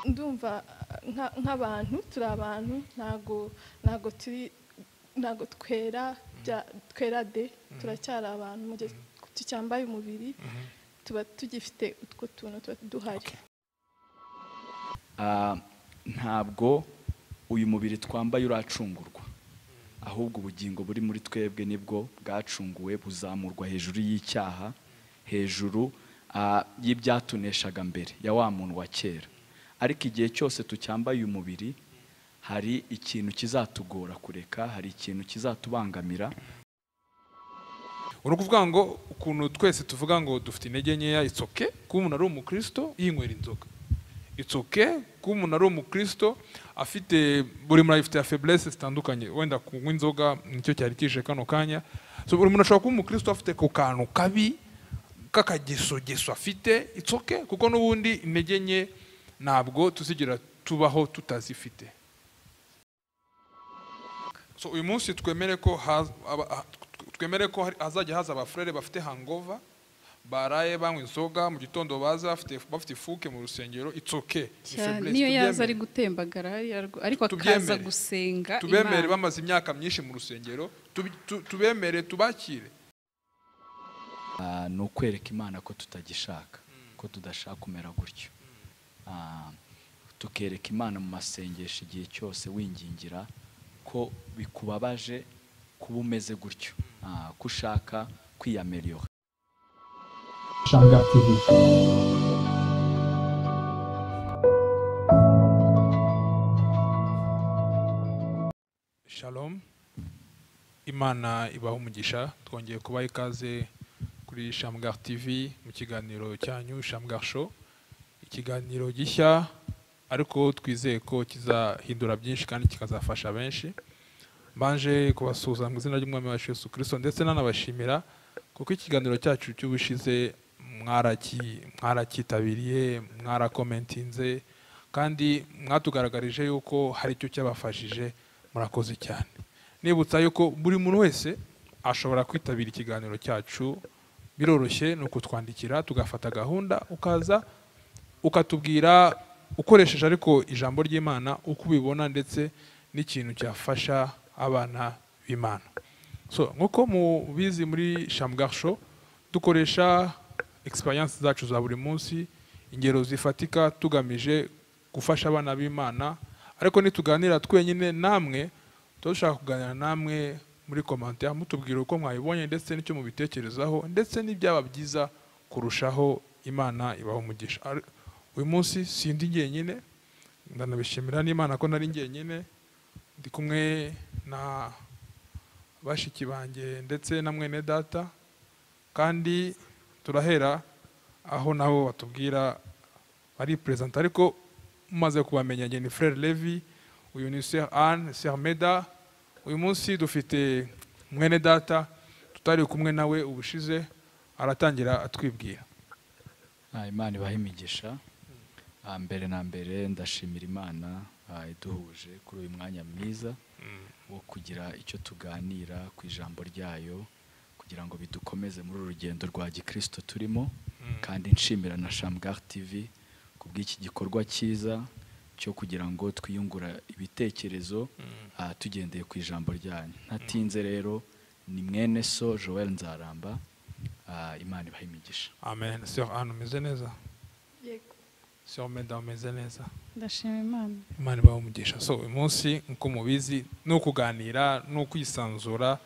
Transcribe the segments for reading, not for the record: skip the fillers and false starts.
Ndumva nk'abantu turi abantu, ntago turi, ntago twera twera de, turacyari abantu mu gihe tucyambaye umubiri, tuba tugifite utwo tuntu tuba duhari. Ntabwo uyu mubiri twambaye uracungurwa, ahubwo ubugingo buri muri twebwe nibwo bwacunguwe, buzamurwa hejuru y'icyaha, hejuru y'ibyatuneshaga mbere ya wa muntu wa kera. Ariko igihe cyose tucyambaye uyu mubiri, hari ikintu kizatugora kureka, hari ikintu kizatubangamira. Uri kuvuga ngo ukuntu twese tuvuga ngo dufite intege nkeya, it's okay kuba umuntu ari umukristo yinywera inzoga, it's okay kuba umuntu ari umukristo afite, buri muntu afite faiblesse zitandukanye, wenda kunywa inzoga nicyo cyari kije kano kanya. So buri muntu ashobora kuba umukristo afite ku kantu kabi k'akagesogeso afite, it's okay, kuko n'ubundi intege nke ntabwo tuzigira tubaho tutazifite. So uyu munsi twemere ko hazajya haza abafurere bafite hangover, baraye banywa inzoga mu gitondo, baza bafite ifuke mu rusengero, it's okay. Niyo yaza ari gutembagara ariko akaza gusenga, tubemere bamaze imyaka myinshi mu rusengero, tubemere tubakire. Ni ukwereka Imana ko tutagishaka, ko tudashaka kumera gutyo. Tukereka Imana mu masengesho igihe cyose, wingingira ko bikubabaje kuba umeze gutyo, ko ushaka kwiyameliora. Shamgar TV. Shalom, Imana ibaha umugisha. Twongeye kubaha ikaze kuri Shamgar TV mu kiganiro cyanyu Shamgar Show, ikiganiro gishya ariko twizeye ko kizahindura byinshi kandi kikazafasha benshi. Mbanje kubasuhuza mu izina ry'Umwami wacu Yesu Kristo, ndetse nanabashimira kuko ikiganiro cyacu cy'ubushize mwarakitabiriye, mwarakomentinze kandi mwatugaragarije yuko hari icyo cyabafashije. Murakoze cyane. Nibutsa yuko buri muntu wese ashobora kwitabira ikiganiro cyacu, biroroshye, ni ukutwandikira tugafata gahunda, ukaza ukatubwira ukoresheje ariko ijambo ry'Imana uko ubibona ndetse n'ikintu cyafasha abana b'Imana. So nkuko mubizi muri Shamgar Show dukoresha experience zacu za buri munsi, ingero zifatika, tugamije gufasha abana b'Imana. Ariko nituganira twenyine namwe, dushaka kuganira namwe muri commentaire, mutubwira uko mwayibonye ndetse n'icyo mubitekerezaho, ndetse n'ibyaba byiza kurushaho. Imana ibaho umugisha. Uyu munsi sindi njyenyine, ndanabishimira n'Imana ko nari njyenyine, ndi kumwe na bashiki banjye ndetse na mwene data, kandi turahera aho nabo batubwira bari present. Ariko mumaze kubamenya, njye ni Frère Levi, uyu ni Sœur Anne, Sœur Meda. Uyu munsi dufite mwene data tutari kumwe nawe ubushize, aratangira atwibwira. Imana ibahe imigisha. Mbere na mbere ndashimira Imana iduhuje kuri uyu mwanya mwiza wo kugira icyo tuganira ku ijambo ryayo, kugira ngo bidukomeze muri uru rugendo rwa gikristo turimo. Kandi nshimira na Shamgar TV kubw'iki gikorwa cyiza cyo kugira ngo twiyungura ibitekerezo tugendeye ku ijambo ryanyu. Ntatinze rero, ni mwene so Joel Nzaramba. Imana ibahe imigisha. Amen. Sœur Anne, umeze neza? Yego. Sœur Meda, umeze neza? Ndashima Imana. Imana ibahe umugisha. So uyu munsi nkuko mubizi ni ukuganira, ni ukwisanzura,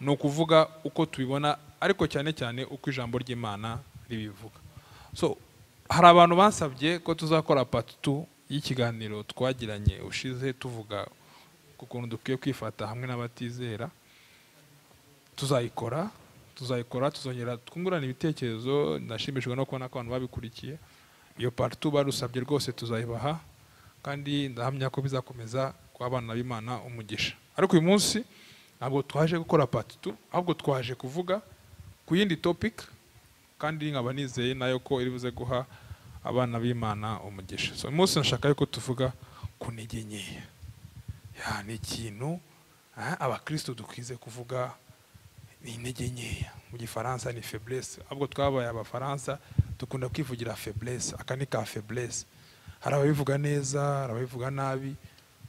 ni ukuvuga uko tubibona, ariko cyane cyane uko ijambo ry'Imana ribivuga. So hari abantu basabye ko tuzakora part 2 y'ikiganiro twagiranye ushize, tuvuga ku kuntu dukwiye kwifata hamwe n'abatizera. Tuzayikora, tuzongera twungurana ibitekerezo. Ndashimishijwe no kubona ko abantu babikurikiye. Iyo part 2 barusabye rwose tuzayibaha, kandi ndahamya ko bizakomeza kwa abana b'Imana umugisha. Ariko uyu munsi ntabwo twaje gukora part 2, ahubwo twaje kuvuga ku yindi topic, kandi nkaba nizeye nayo ko iri buze guha abana b'Imana umugisha. So uyu munsi nashaka yuko tuvuga ku ntege nkeya. Ya ni ikintu abakristo dukwize kuvuga, ni intege nkeya. Mu gifaransa ni faiblesse, ahubwo twabaye abafaransa dukunda kwivugira faiblesse, aka ni ka faiblesse. Hari ababivuga neza, hari ababivuga nabi.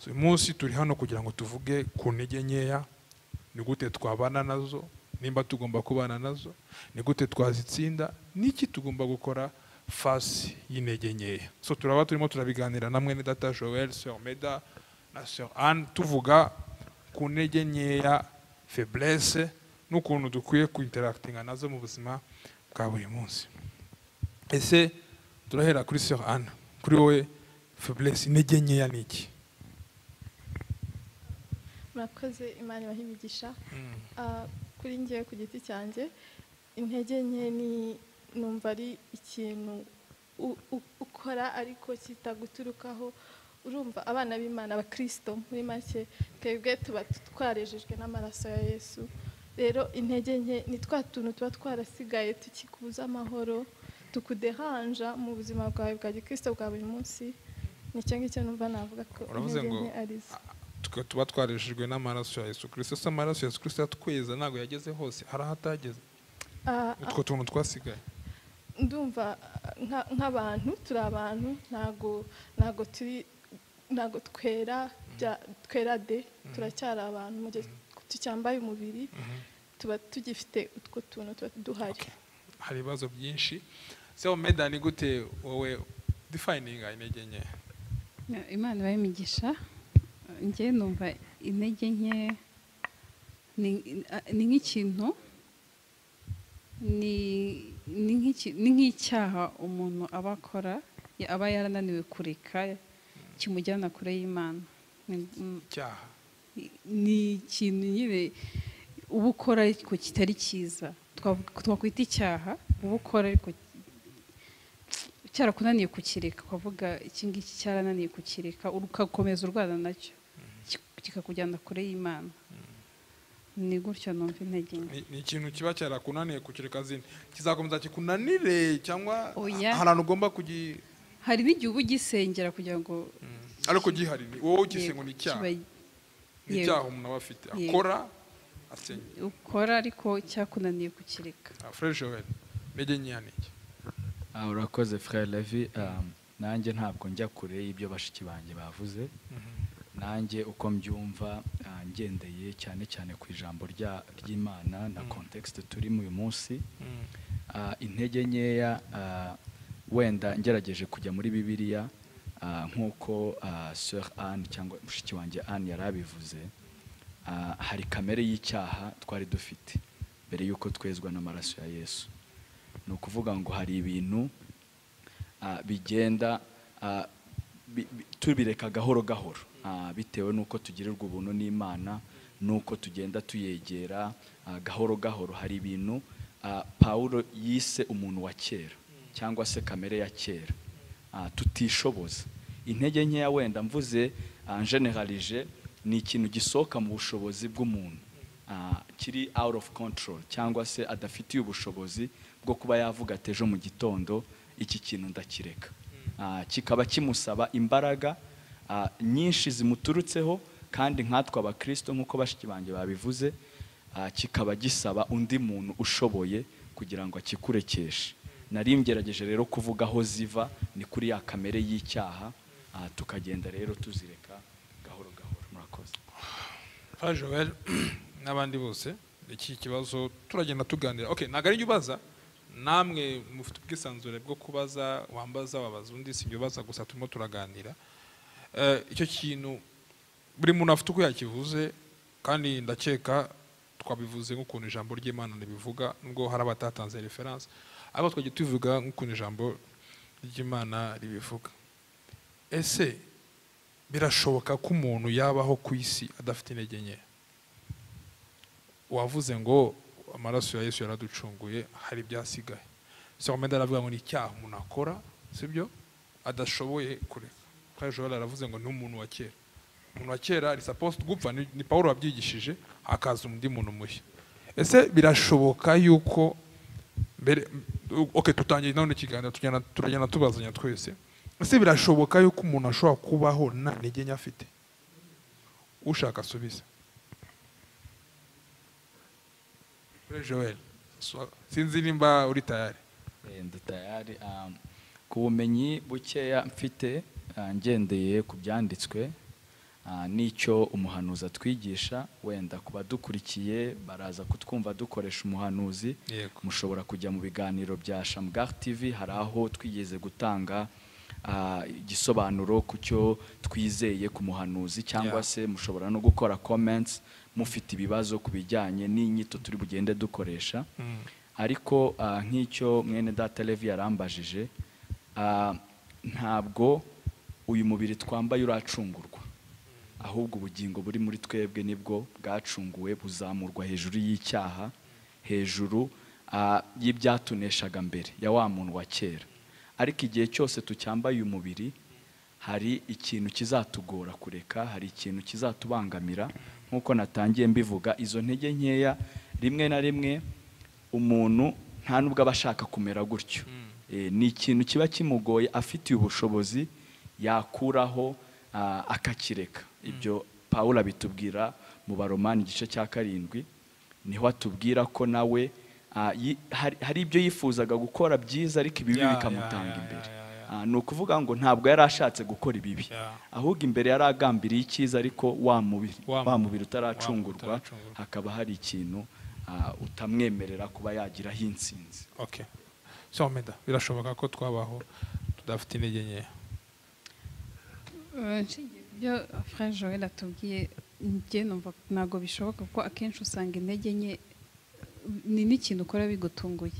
So, uyu munsi turi hano kugira ngo tuvuge ku ntege nkeya, ni gute twabana nazo, nimba tugomba kubana nazo, ni gute twazitsinda, n'iki tugomba gukora face y'intege nkeya. So turaba turimo turabiganira na mwene data Joel, Sœur Meda na Sœur Anne, tuvuga ku ntege nkeya, faiblesse, n'ukuntu dukwiye kuinteractinga nazo mu buzima bwa buri munsi. Ese turahera kuri Sœur Anne, kuri wowe faiblesse, intege nkeya ni iki? Murakoze, Imana ibahe imigisha. Kuri njye ku giti cyanjye, intege nke ni numva ari ikintu ukora ariko kitaguturukaho. Urumva, abana b'Imana, abakristo muri make, twebwe tuba twarejejwe n'amaraso ya Yesu. Rero intege nke ni twa tuntu tuba twarasigaye tukikubuza amahoro, tukuderanja mu buzima bwawe bwa gikristo bwa buri munsi. Nicyo ngicyo numva navuga ko Uravuze intege ngo nke ari zo. Twe tuba twarejejwe n'amaraso ya Yesu Kristo. Se amaraso ya Yesu Kristo yatweza ntabwo yageze hose? Hari aho atageze? Utwo tuntu twasigaye. Ndumva nk'abantu, turi abantu, ntago turi, ntago twera twera de. Turacyari abantu, mu gihe tucyambaye umubiri tuba tugifite utwo tuntu tuba duhari. Okay. Hari ibibazo byinshi. Se Meda, ni gute wowe defininga intege nke? Imana ibahe imigisha. Njye numva intege nke ni nk'ikintu, ni nk'icyaha umuntu aba akora, aba yarananiwe kureka, kimujyana kure y'Imana. Icyaha? Ni ikintu nyine uba ukora ariko kitari cyiza, twakwita icyaha, uba ukora ariko cyarakunaniye kukireka, ukavuga iki ngiki cyarananiye kukireka, ugakomeza urwana nacyo, kikakujyana kure y'Imana. Ni gutyo numva intege nke. Ni ikintu kiba cyarakunaniye kukireka, zindi kizakomeza kikunanire cyangwa Oya. hari ahantu ugomba kugi Hari n'igihe uba ugisengera kugira ngo Ariko gihari, ni wowe ugise ngo ni icyaha? Kiba Ni Yego. icyaha umuntu aba afite, Yego. akora asenye. Ukora ariko cyakunaniye kukireka. Frère Joel, intege nkeya ni iki? Urakoze Frère Levi. Nanjye ntabwo njya kure y'ibyo bashiki banjye bavuze. Nanjye uko mbyumva, ngendeye cyane cyane ku ijambo ry'Imana na context turimo uyu munsi, intege nkeya, wenda ngerageje kujya muri Bibiliya, nk'uko Sœur Anne cyangwa mushiki wanjye Anne yari abivuze, hari kamere y'icyaha twari dufite mbere y'uko twezwa n'amaraso ya Yesu. Ni ukuvuga ngo hari ibintu bigenda tubireka gahoro gahoro, bitewe n'uko tugirirwa ubuntu n'Imana, n'uko tugenda tuyegera gahoro gahoro. Hari ibintu Paulo yise umuntu wa kera cyangwa se kamere ya kera, tutishoboza. Intege nkeya, wenda mvuze généralije, ni ikintu gisohoka mu bushobozi bw'umuntu, kiri out of control, cyangwa se adafitiye ubushobozi bwo kuba yavuga ati ejo mu gitondo iki kintu ndakireka. Kikaba kimusaba imbaraga nyinshi zimuturutseho, kandi nkatwe abakristo, nk'uko bashiki banjye babivuze, kikaba gisaba undi muntu ushoboye kugira ngo akikurekeshe. Nari ngerageje rero kuvuga aho ziva, ni kuri ya kamere y'icyaha, tukagenda rero tuzireka gahoro gahoro. Murakoze. Frère Joel n'abandi bose, iki kibazo turagenda tuganira. Okay, ntabwo ari njye ubaza, namwe mufite ubwisanzure bwo kubaza, wambaza, wabaza undi, sinjye ubaza gusa, turimo turaganira. Icyo kintu buri muntu afite uko yakivuze, kandi ndakeka twabivuze nk'ukuntu ijambo ry'Imana ribivuga, nubwo hari abatatanze reference, ariko twagiye tubivuga nk'ukuntu ijambo ry'Imana ribivuga. Ese birashoboka ko umuntu yabaho ku isi adafite intege nke? Wavuze ngo amaraso ya Yesu yaraducunguye, hari ibyasigaye. Sœur Meda aravuga ngo ni icyaha umuntu akora, sibyo, adashoboye kureka. Frère Joel aravuze ngo ni umuntu wa kera. Umuntu wa kera ari supposed gupfa, ni Paulo wabyigishije, hakaza undi muntu mushya. Ese birashoboka yuko mbere, okay, tutangiye none ikiganiro, turagenda tubazanya twese, ese birashoboka yuko umuntu ashobora kubaho nta ntege nke afite? Ushaka asubize. Frère Joel, sinzi nimba uri tayari. Ndi tayari. Ku bumenyi bukeya mfite Ngendeye ku byanditswe n'icyo umuhanuzi atwigisha, wenda ku badukurikiye baraza kutwumva dukoresha umuhanuzi. Mushobora kujya mu biganiro bya Shamgar TV, hari aho twigeze gutanga igisobanuro ku cyo twizeye ku muhanuzi, cyangwa se mushobora no gukora comments mufite ibibazo ku bijyanye n'inyito turi bugende dukoresha. Ariko nk'icyo mwene data Levi yarambajije, ntabwo uyu mubiri twambaye uracungurwa, ahubwo ubugingo buri muri twebwe nibwo bwacunguwe, buzamurwa hejuru y'icyaha, hejuru y'ibyatuneshaga mbere ya wa muntu wa kera. Ariko igihe cyose tucyambaye uyu mubiri, hari ikintu kizatugora kureka, hari ikintu kizatubangamira. Nk'uko natangiye mbivuga, izo ntege nkeya rimwe na rimwe umuntu nta nubwo aba ashaka kumera gutyo. Ni ikintu kiba kimugoye, afitiye ubushobozi yakuraho akakireka. Ibyo Pawulo abitubwira mu Baromani igice cya 7, niho atubwira ko nawe hari ibyo yifuzaga gukora byiza, ariko ibibi bikamutanga imbere. Ni ukuvuga ngo ntabwo yari ashatse gukora ibibi, ahubwo imbere yari agambiriye icyiza, ariko wa mubiri utaracungurwa hakaba hari ikintu utamwemerera kuba yagiraho intsinzi. Okay. So Meda, birashoboka ko twabaho tudafite intege nkeya? Ibyo Frère Joël atubwiye, njye numva ntabwo bishoboka, kuko akenshi usanga intege nke ni n'ikintu ukora bigutunguye.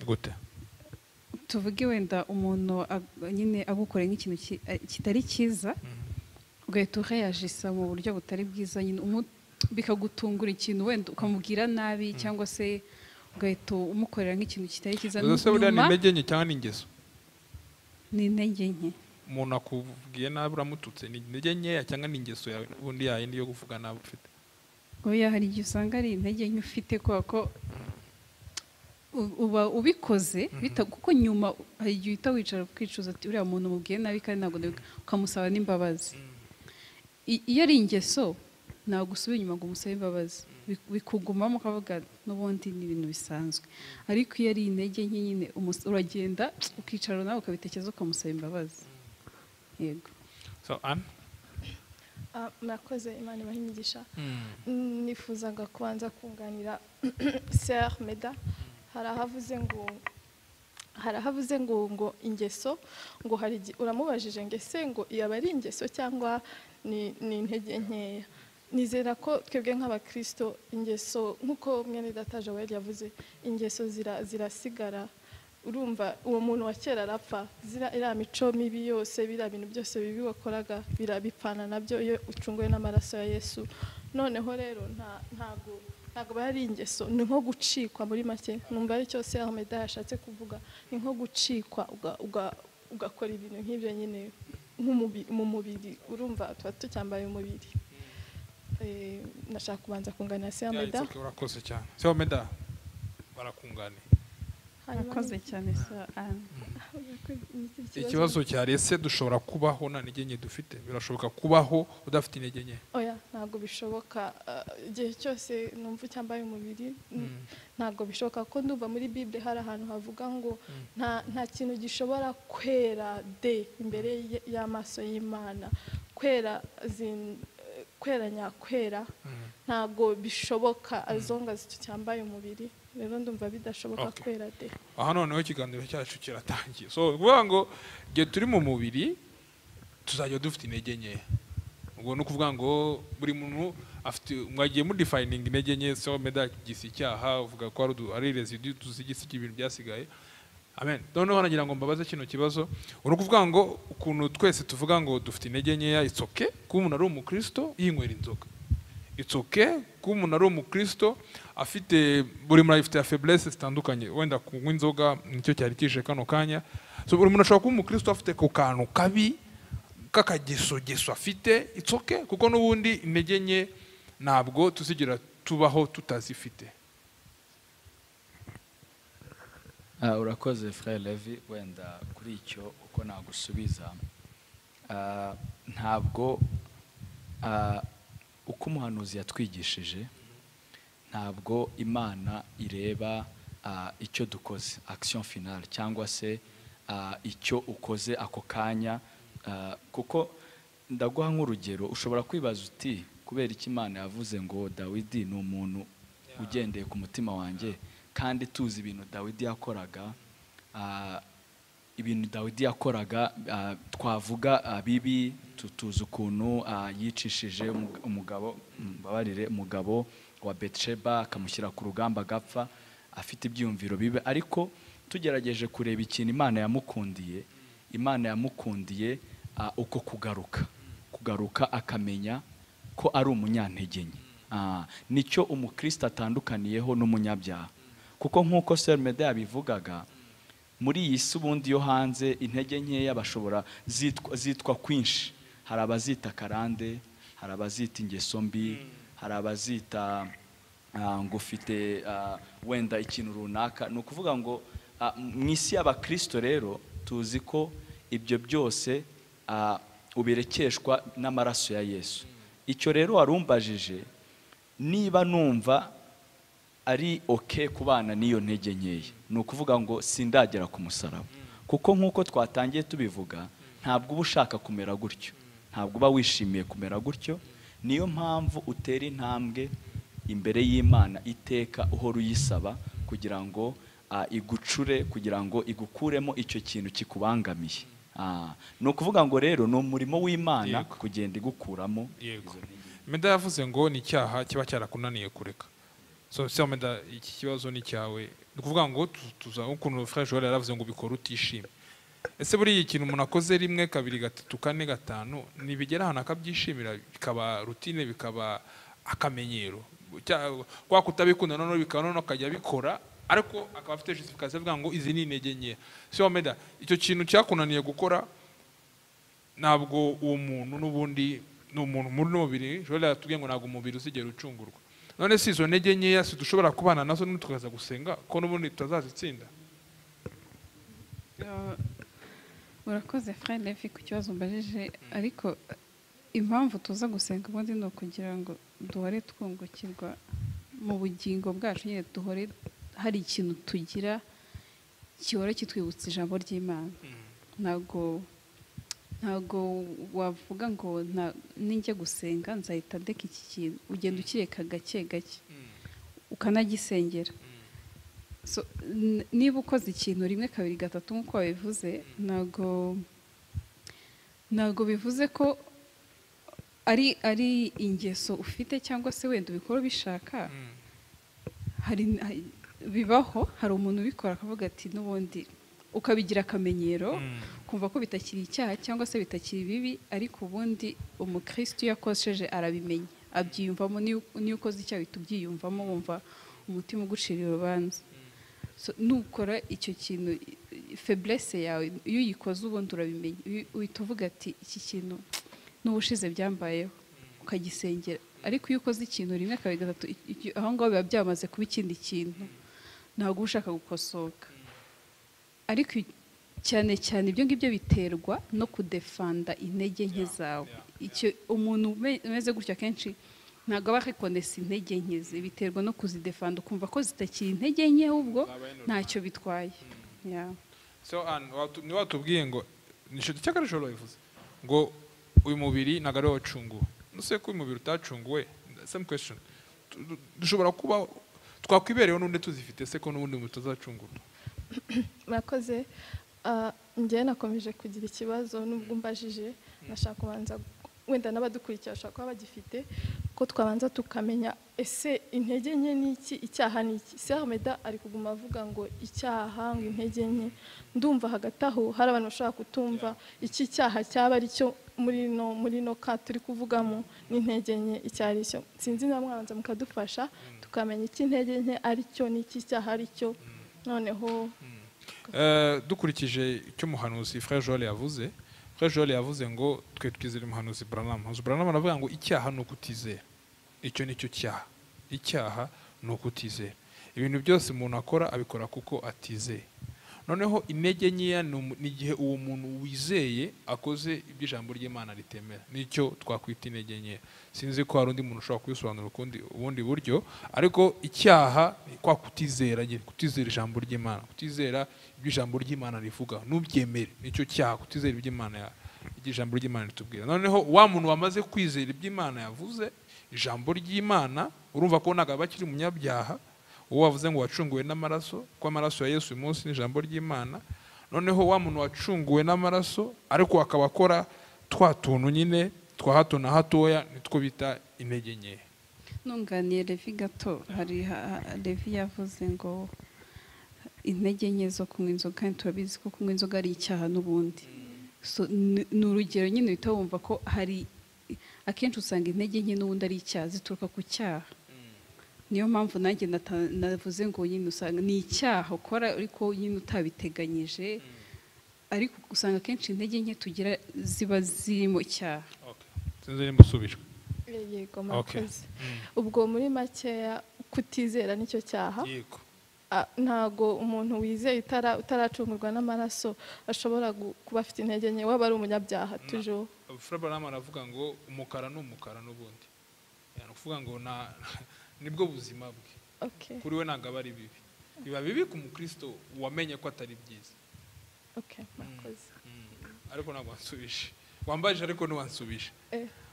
Gute? Tuvuge wenda umuntu nyine agukoreye nk'ikintu kitari cyiza, ugahita ureyagisa mu buryo butari bwiza nyine, bikagutungura ikintu, wenda ukamubwira nabi, cyangwa se ugahita umukorera nk'ikintu kitari cyiza. Nyuma ni intege nke cyangwa ni ingeso? Ni intege nke. Umuntu akubwiye nabi uramututse, ni intege nkeya cyangwa ni ingeso yawe ubundi yayindi yo kuvuga nabi ufite? Oya, hari igihe usanga ari intege nke ufite, kubera ko uba ubikoze, kuko nyuma hari igihe uhita wicara ukicuza ati uriya muntu mubwiye nabi kandi ntabwo, ukamusaba n'imbabazi. Iyo ari ingeso ntabwo usubira inyuma ngo umusabe imbabazi, bikugumamo ukavuga n'ubundi ni ibintu bisanzwe. Ariko iyo ari intege nke nyine uragenda ukicara nawe ukabitekereza ukamusaba imbabazi. Yego. So Anne? Murakoze, Imana ibahe imigisha. Nifuzaga kubanza kunganira Sœur Meda. Hari ahavuze ngo ingeso, ngo hari uramubajije ngo ese ngo yaba ari ingeso cyangwa ni intege nkeya. Nizera ko twebwe nk'abakristo ingeso, nk'uko mwene data Joel yavuze, ingeso zirasigara. Urumva uwo muntu wa kera arapfa, iriya mico mibi yose, biriya bintu byose bibi wakoraga birabipfana nabyo iyo ucunguwe n'amaraso ya Yesu. Noneho rero ntabwo ari ingeso, ni nko gucikwa muri make. Numva ari cyose Ahmeda yashatse kuvuga, ni nko gucikwa ugakora ibintu nk'ibyo nyine mu mubiri. Urumva tuba tucyambaye umubiri. Nashaka kubanza kunganira Sœur Meda. Urakoze cyane Sœur Meda, barakunganiye. Urakoze cyane Sœur Anne. Ikibazo cyari ese dushobora kubaho nta ntege nke dufite? Birashoboka kubaho udafite intege nke? Oya, ntabwo bishoboka. Igihe cyose numva ucyambaye umubiri ntabwo bishoboka, ko ndumva muri Bible hari ahantu havuga ngo nta kintu gishobora kwera de imbere y'amaso y'Imana. Kwera kwera nyakwera ntabwo bishoboka azonga zitucyambaye umubiri. Rero ndumva bidashoboka kwera de. Aha noneho ikiganiro cyacu kiratangiye. So kuvuga ngo igihe turi mu mubiri tuzajya dufite intege nke. Ubwo no kuvuga ngo buri muntu afite, mwagiye mu defining intege nke. So Meda gisi icyaha uvuga ko ari residue tuzigisi ibintu byasigaye. Amen. Noneho nagira ngo mbabaze kino kibazo. Uri kuvuga ngo ukuntu twese tuvuga ngo dufite intege nkeya, it's okay kuba umuntu ari umukristo yinywera inzoga. It's okay kuba umuntu ari umukristo afite buri muntu afite faiblesse zitandukanye, wenda kunywa inzoga nicyo cyari kije kano kanya. So buri muntu ashobora kuba umukristo afite ku kantu kabi kakagesogeso afite, it's okay, kuko n'ubundi intege nke ntabwo tuzigira tubaho tutazifite. Urakoze Frère Levi. Wenda kuri icyo uko nagusubiza, ntabwo uko umuhanuzi yatwigishije, ntabwo Imana ireba icyo dukoze action finale, cyangwa se icyo ukoze ako kanya Kuko ndaguha nk'urugero, ushobora kwibaza uti kubera iki Imana yavuze ngo Dawidi ni umuntu ugendeye ku mutima wanjye, kandi tuzi ibintu Dawidi yakoraga, ibintu Dawidi yakoraga twavuga bibi, tuzi ukuntu yicishije umugabo, mbabarire, umugabo wa Betsheba akamushyira ku rugamba agapfa afite ibyiyumviro bibi. Ariko tugerageje kureba ikintu Imana yamukundiye, Imana yamukundiye uko kugaruka akamenya ko ari umunyantege nke. Nicyo umukristo atandukaniyeho n'umunyabyaha, kuko nk'uko Sœur Meda yabivugaga, muri iyi si ubundi yo hanze intege nkeya bashobora zitwa kwinshi. Hari abazita karande, hari abazita ingeso mbi, hari abazita ngo ufite wenda ikintu runaka. Ni ukuvuga ngo mu isi y'abakristo rero tuzi ko ibyo byose ubirekeshwa n'amaraso ya Yesu. Icyo rero warumbajije niba numva ari okay kubana n'iyo ntege nkeya, ni ukuvuga ngo sindagera ku musaraba, kuko nk'uko twatangiye tubivuga, ntabwo uba ushaka kumera gutyo, ntabwo uba wishimiye kumera gutyo. Niyo mpamvu utera intambwe imbere y'Imana iteka uhora uyisaba kugira ngo igucure, kugira ngo igukuremo icyo kintu kikubangamiye. Ni ukuvuga ngo rero ni umurimo w'Imana kugenda igukuramo izo ntege. Meda yavuze ngo ni icyaha kiba cyarakunaniye kureka. So Sœur Meda, iki kibazo ni cyawe. Ni ukuvuga ngo tuza ukuntu Frère Joël yaravuze ngo ubikora utishimye. Ese buriya ikintu umuntu akoze 1, 2, 3, 4, 5 nibigera ahantu akabyishimira, bikaba routine, bikaba akamenyero, kwa kutabikunda noneho bikaba noneho akajya abikora, ariko akaba afite justification avuga ngo izi ni intege nke. Sœur Meda, icyo kintu cyakunaniye gukora, ntabwo uwo muntu n'ubundi ni umuntu muri n'umubiri. Joël yatubwiye ngo ntabwo umubiri uzigera ucungurwa. None si izo ntege nkeya si dushobora kubana nazo tukaza gusenga ko n'ubundi tutazazitsinda? Urakoze Frère Levi ku kibazo mbajije, ariko impamvu tuza gusenga ubundi ni ukugira ngo duhore twungukirwa mu bugingo bwacu, nyine duhore hari ikintu tugira gihora kitwibutsa ijambo ry'Imana. Ntabwo wavuga ngo ninjya gusenga nzahita ndeka iki kintu, ugenda ukireka gake gake ukanagisengera. So, niba ukoze ikintu 1, 2, 3 nk'uko wabivuze, ntabwo bivuze ko ari ingeso ufite cyangwa se wenda ubikora ubishaka. Hari bibaho, hari umuntu ubikora akavuga ati n'ubundi, ukabigira akamenyero, kumva ko bitakiri icyaha cyangwa se bitakiri bibi, ariko ubundi umukristo iyo akosheje arabimenya, abyiyumvamo. Niyo ukoze icyaha uhita ubyiyumvamo, wumva umutima ugucira urubanza. So, nukora icyo kintu, faiblesse yawe iyo uyikoze ubundi urabimenya, uhita uvuga ati iki kintu n'ubushize byambayeho, ukagisengera. Ariko iyo ukoze ikintu 1, 2, 3, aho ngaho biba byamaze kuba ikindi kintu, ntabwo uba ushaka gukosoka. Ariko cyane cyane ibyo ngibyo biterwa no kudefanda intege nke zawe. Icyo umuntu umeze gutyo akenshi ntabwo aba reconnaisse intege nke ze, biterwa no kuzidefanda, ukumva ko zitakiri intege nke ahubwo ntacyo bitwaye. So ni watubwiye ngo cyakora Joël yavuze ngo uyu mubiri ntabwo ari wacunguwe. Nuse ko uyu mubiri utacunguwe, same question, dushobora kuba twakwibereyeho n'undi tuzifite se ko n'ubundi mutazacungurwa? Murakoze. Njyewe nakomeje kugira ikibazo nubwo mbajije, nashaka kubanza wenda n'abadukurikira bashobora kuba bagifite, ko twabanza tukamenya ese intege nke ni iki, icyaha ni iki. Sœur Meda ari kuguma avuga ngo icyaha, ngo intege nke, ndumva hagati aho hari abantu bashobora kutumva iki cyaha cyaba ari cyo muri no ka turi kuvugamo n'intege nke icyo ari cyo. Sinzi niba mwabanza mukadufasha tukamenya iki intege nke ari cyo n'iki cyaha ari cyo. Noneho dukurikije icyo umuhanuzi Frère Joël yavuze, Frère Joël yavuze ngo twe twizere umuhanuzi Branham. Umuhanuzi Branham aravuga ngo icyaha ni ukutizera. Icyo ni cyo cyaha. Icyaha ni ukutizera. Ibintu byose umuntu akora abikora kuko atizeye. Noneho intege nkeya ni igihe uwo muntu wizeye akoze ibyo ijambo ry'Imana ritemera, nicyo twakwita intege nkeya. Sinzi ko hari undi muntu ushobora kubisobanura ukundi ubundi buryo, ariko icyaha ni kwa kutizera nyine, kutizera ijambo ry'Imana, kutizera ibyo ijambo ry'Imana rivuga, ntubyemere, nicyo cyaha, kutizera ibyo Imana Ijambo ry'Imana ritubwira. Noneho wa muntu wamaze kwizera iby'Imana yavuze, ijambo ry'Imana, urumva ko ntabwo aba akiri umunyabyaha, uwo wavuze ngo wacunguwe n'amaraso, ko amaraso ya Yesu uyu munsi ni ijambo ry'Imana. Noneho wa muntu wacunguwe n'amaraso ariko akaba akora twa tuntu nyine twa hato na hatoya, nitwo bita intege nke. Nunganiye Levi gato, hari Levi yavuze ngo intege nke zo kunywa inzoga, kandi turabizi ko kunywa inzoga ari icyaha n'ubundi. So, ni urugero nyine uhita wumva ko hari akenshi usanga intege nke n'ubundi ari icyaha, zituruka ku cyaha. Niyo mpamvu nanjye navuze ngo nyine usanga ni icyaha ukora ariko nyine utabiteganyije, ariko usanga akenshi intege nke tugira ziba zirimo icyaha. Sinzi nimba usubijwe. Yego, murakoze. Ubwo muri makeya kutizera nicyo cyaha. Yego. Ntago umuntu wizeye utaracungurwa n'amaraso ashobora kuba afite intege nke, waba ari umunyabyaha tujo. Frère Branham aravuga ngo umukara ni umukara n'ubundi. Yani kuvuga ngo nibwo buzima bwe. Okay. Kuri we ntabwo aba ari bibi. Biba bibi ku mukristo wamenye ko atari byiza. Okay, murakoze. Ariko ntabwo wansubije. Wambajije ariko ntiwansubije.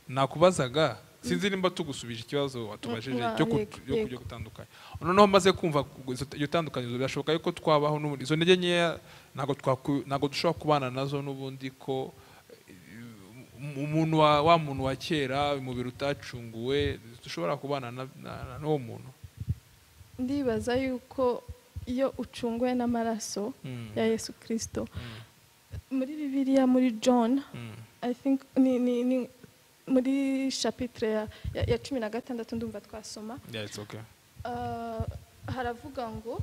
Nakubazaga sinzi nimba tugusubije ikibazo watubajije cyo kujya gutandukanya. Noneho maze kumva iyo tandukanyirizo, birashoboka yuko twabaho n'ubundi izo ntege nkeya ntabwo dushobora kubana nazo n'ubundi, ko umuntu wa muntu wa kera umubiri utacunguwe dushobora kubana n'uwo muntu. Ndibaza yuko iyo ucunguwe n'amaraso ya Yesu Kristo, muri Bibiliya muri John I think ni muri chapitre ya 16 ndumva twasoma. Yeah, it's okay. Haravuga ngo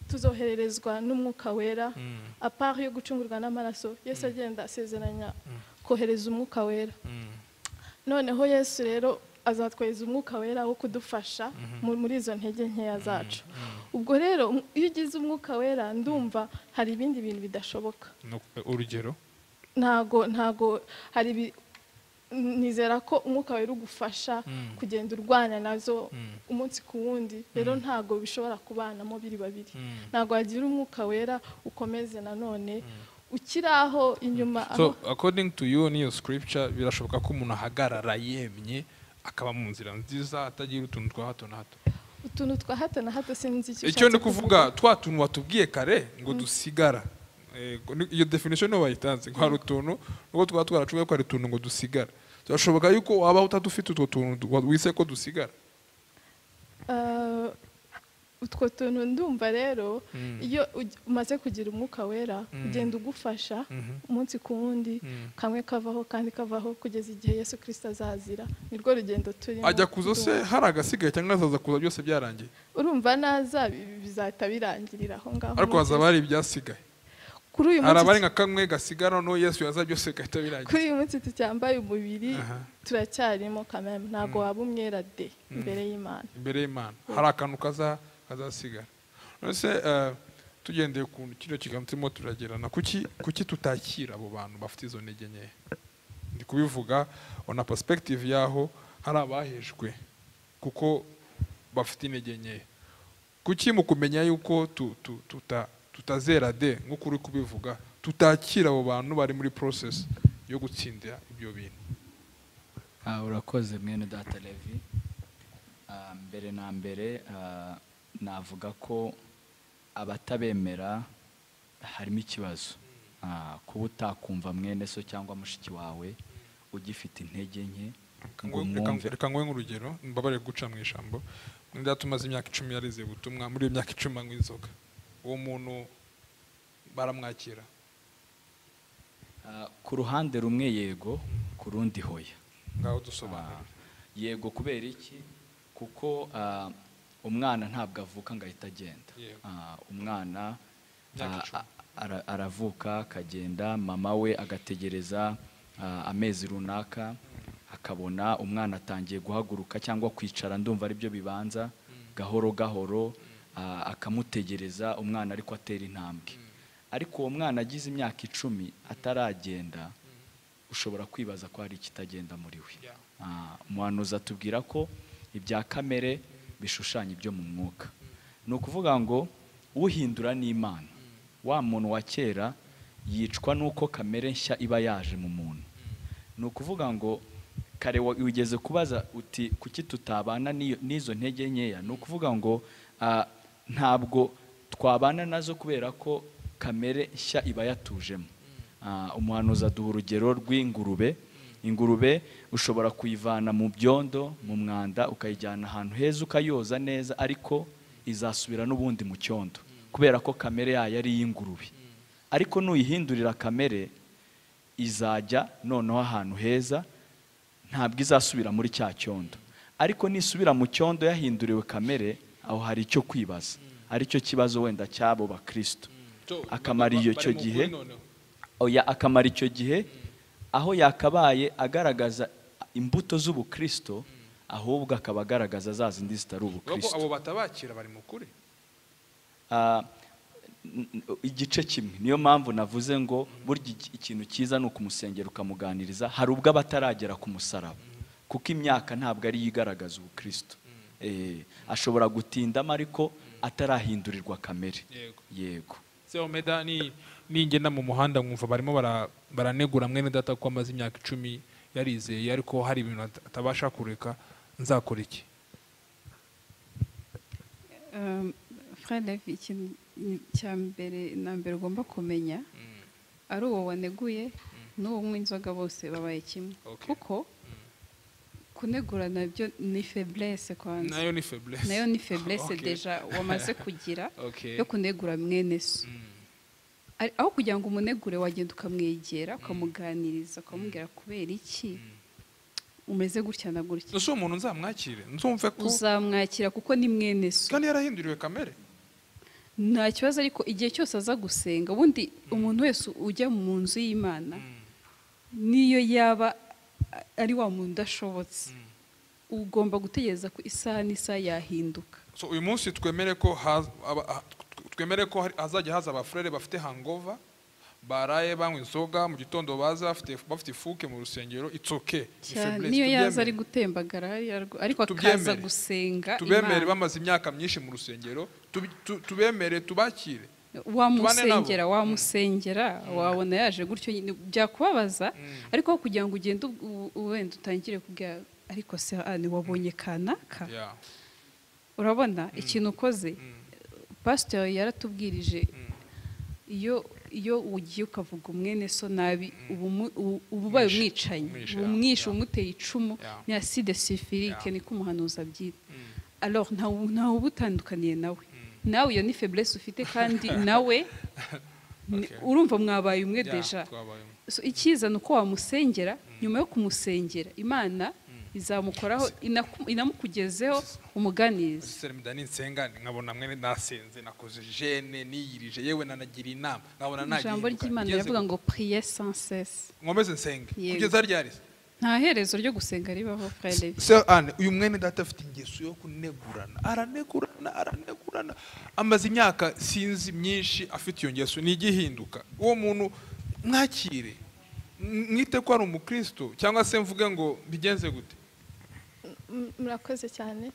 tuzohererezwa n'umwuka wera, à part yo gucungurwa n'amaraso. Yesu agenda asezeranya kohereza umwuka wera. Noneho Yesu rero azatwohereza umwuka wera wo kudufasha muri izo ntege nkeya zacu. Ubwo rero iyo ugize umwuka wera ndumva hari ibindi bintu bidashoboka. Urugero? Ntago hari nizera ko umwuka wera ugufasha kugenda urwana nazo umunsi ku wundi. Rero ntago bishobora kubanamo biri babiri. Ntago wagira umwuka wera ukomeze nanone ukiraho inyuma. So according to you in your scripture, birashoboka ko umuntu ahagarara yemye akaba mu nzira nziza atagira utuntu twa hato na hato. Utuntu twa hato na hato sinzi icyo icyo ndi kuvuga, twa tuntu watubwiye kare ngo dusigara. Iyo definition no bayitanze ngo hari utuntu nubwo twaba twaracuye ko hari utuntu ngo dusigara. Turashoboka yuko waba utadufite utwo tuntu wise ko dusigara. Utwo tuntu ndumva rero iyo umaze kugira umwuka wera ugenda ugufasha umunsi ku wundi, kamwe kavaho kandi kavaho kugeza igihe Yesu Kristo azazira. Nirwo rugendo turimo. Ajya kuza se hari agasigaye cyangwa azaza kuza byose byarangiye? Urumva naza bizahita birangirira aho ngaho. Ariko hazaba hari ibyasigaye. Kuri uyu munsi arabari nka kamwe gasigara no Yesu yaza byose gahita birangira. Kuri uyu munsi tucyambaye umubiri turacyarimo kameme, ntago waba umwera de imbere y'Imana. Imbere y'Imana hari akantu kazasigara. None tugendeye ku kino kiganiro turimo turagerana, kuki tutakira abo bantu bafite izo ntege nke? Ndi kubivuga on a perspective yaho hari abahejwe kuko bafite intege nke. Kuki mu kumenya yuko tutazera de nk'uko uri kubivuga, tutakira abo bantu bari muri process yo gutsindira ibyo bintu? Urakoze mwene data Levi. Mbere na mbere navuga ko abatabemera harimo ikibazo. Kuba utakumva mwene so cyangwa mushiki wawe ugifite intege nke ngo mwumve. Reka nguhe nk'urugero, mbabare guca mu ijambo. Mwene data umaze imyaka 10 yarize ubutumwa, muri iyo myaka 10 anywa inzoga. Uwo muntu baramwakira? Ku ruhande rumwe yego, ku rundi hoya. Ngaho dusobanurire. Yego kubera iki? Kuko umwana ntabwo avuka ngo ahita agenda. Umwana aravuka akagenda, mama we agategereza amezi runaka, akabona umwana atangiye guhaguruka cyangwa kwicara, ndumva ari byo bibanza, gahoro gahoro akamutegereza umwana ariko atera intambwe. Ariko uwo mwana agize imyaka 10 ataragenda, ushobora kwibaza ko hari ikitagenda muri we. Umuhanuzi atubwira ko ibya kamere bishushanya ibyo mu mwuka. Ni ukuvuga ngo uhindura n'Imana. Wa muntu wa kera Yicwa n'uko kamere nshya iba yaje mu muntu. Ni ukuvuga ngo kare wigeze kubaza uti kuki tutabana n'izo ntege nkeya. Ni ukuvuga ngo ntabwo twabana nazo kubera ko kamere nshya iba yatujemo. Umuhanuzi aduha urugero rw'ingurube. Ingurube ushobora kuyivana mu byondo, mu mwanda, ukayijyana ahantu heza ukayoza neza, ariko izasubira n'ubundi mu cyondo kubera ko kamere yayo ari iy'ingurube. Ariko nuyihindurira kamere izajya noneho ahantu heza, ntabwo izasubira muri cya cyondo. Ariko nisubira mu cyondo yahinduriwe kamere, aho hari icyo kwibaza, aricyo kibazo wenda cy'abo bakristo. Akamara icyo gihe, oya, akamara icyo gihe aho yakabaye agaragaza imbuto z'ubukristo, ahubwo akaba agaragaza za zindi zitari ubukristo. Abo batabakira bari mu kuri igice kimwe. Niyo mpamvu navuze ngo burya ikintu cyiza ni ukumusengera ukamuganiriza. Hari ubwo abataragera ku musaraba, kuko imyaka ntabwo ari igaragaza ubukristo. Ashobora gutindamo ariko atarahindurirwa kamere. Yego. Omeda ni ningenda mu muhanda nkumva barimo baranegura mwene data ko amaze imyaka 10 yarizeye, ariko hari ibintu atabasha kureka, nzakora iki? Frère Levi, ikintu cya mbere na mbere ugomba kumenya ari uwo waneguye n'uwo unywa inzoga bose babaye kimwe. Kuko kunegura nabyo ni faiblesse kwanza. Nayo ni faiblesse. Nayo ni faiblesse deja wamaze kugira yo kunegura mwene so. Aho kugira ngo umunegure wagenda ukamwegera, ukamuganiriza, ukamubwira kubera iki umeze gutya na gutya. Ese umuntu nzamwakire, nzumve ko uzamwakira kuko ni mwene so. Kandi yarahinduriwe kamere. Nta kibazo, ariko igihe cyose aza gusenga, ubundi umuntu wese ujya mu nzu y'Imana niyo yaba ari wa muntu udashobotse, ugomba gutegereza ko isaha n'isaha yahinduka. So uyu munsi twemere ko hazajya haza abafurere bafite hangover, baraye banywa inzoga mu gitondo, baza bafite ifuke mu rusengero, it's okay. Niyo yaza ari gutembagara ariko akaza gusenga, tubemere bamaze imyaka myinshi mu rusengero, tubemere tubakire. Wamusengera wabona yaje gutyo byakubabaza, ariko kugira ngo ugende wenda utangire kubwira ariko se ni wabonye kanaka. Urabona ikintu ukoze. Pastor yaratubwirije iyo ugiye ukavuga umwene so nabi, ubu ubaye umwicanyi, umwishe, umuteye icumu, ni acide sulfurique, niko umuhanuzi abyita. Alors ntawe ubutandukaniye nawe. Nawe iyo ni faiblesse ufite, kandi nawe urumva mwabaye umwe deja. So icyiza ni uko wamusengera, nyuma yo kumusengera Imana izamukoraho, inamukugezeho umuganiriza. Sere nsenga nkabona mwene nasenze, nakoze jeûne, niyirije, yewe nanagira inama, nkabona nagiye. Ijambo ry'Imana riravuga ngo prier sans cesse. Nkomeze nsenge kugeza ryari? Nta herezo ryo gusenga ribaho, frère Levi. Sœur Anne, uyu mwene data afite ingeso yo kunegurana, aranegurana, aranegurana, amaze imyaka sinzi myinshi afite iyo ngeso, ntigihinduka. Uwo muntu mwakire, mwite ko ari umukristo, cyangwa se mvuge ngo bigenze gute? Murakoze cyane.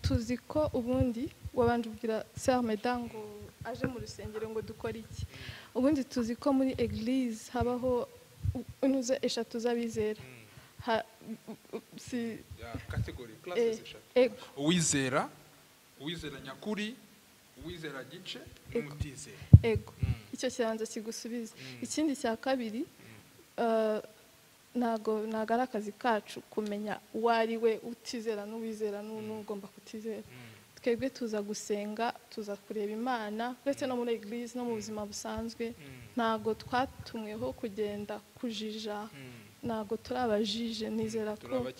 Tuzi ko ubundi wabanje ubwira Sœur Meda ngo aje mu rusengero ngo dukore iki. Ubundi tuzi ko muri église habaho inuze eshatu z'abizera. Si category classes eshatu: uwizera, uwizera nyakuri, uwizera gice n'umutizera. Ego, icyo kiranza kigusubiza. Ikindi cya kabiri, ntago ari akazi kacu kumenya uwo ari we, utizera n'uwizera n'ugomba kutizera. Twebwe tuza gusenga, tuza kureba Imana, uretse no muri église no mu buzima busanzwe. Ntago twatumweho kugenda kujija, ntago turi abajije. Nizera ko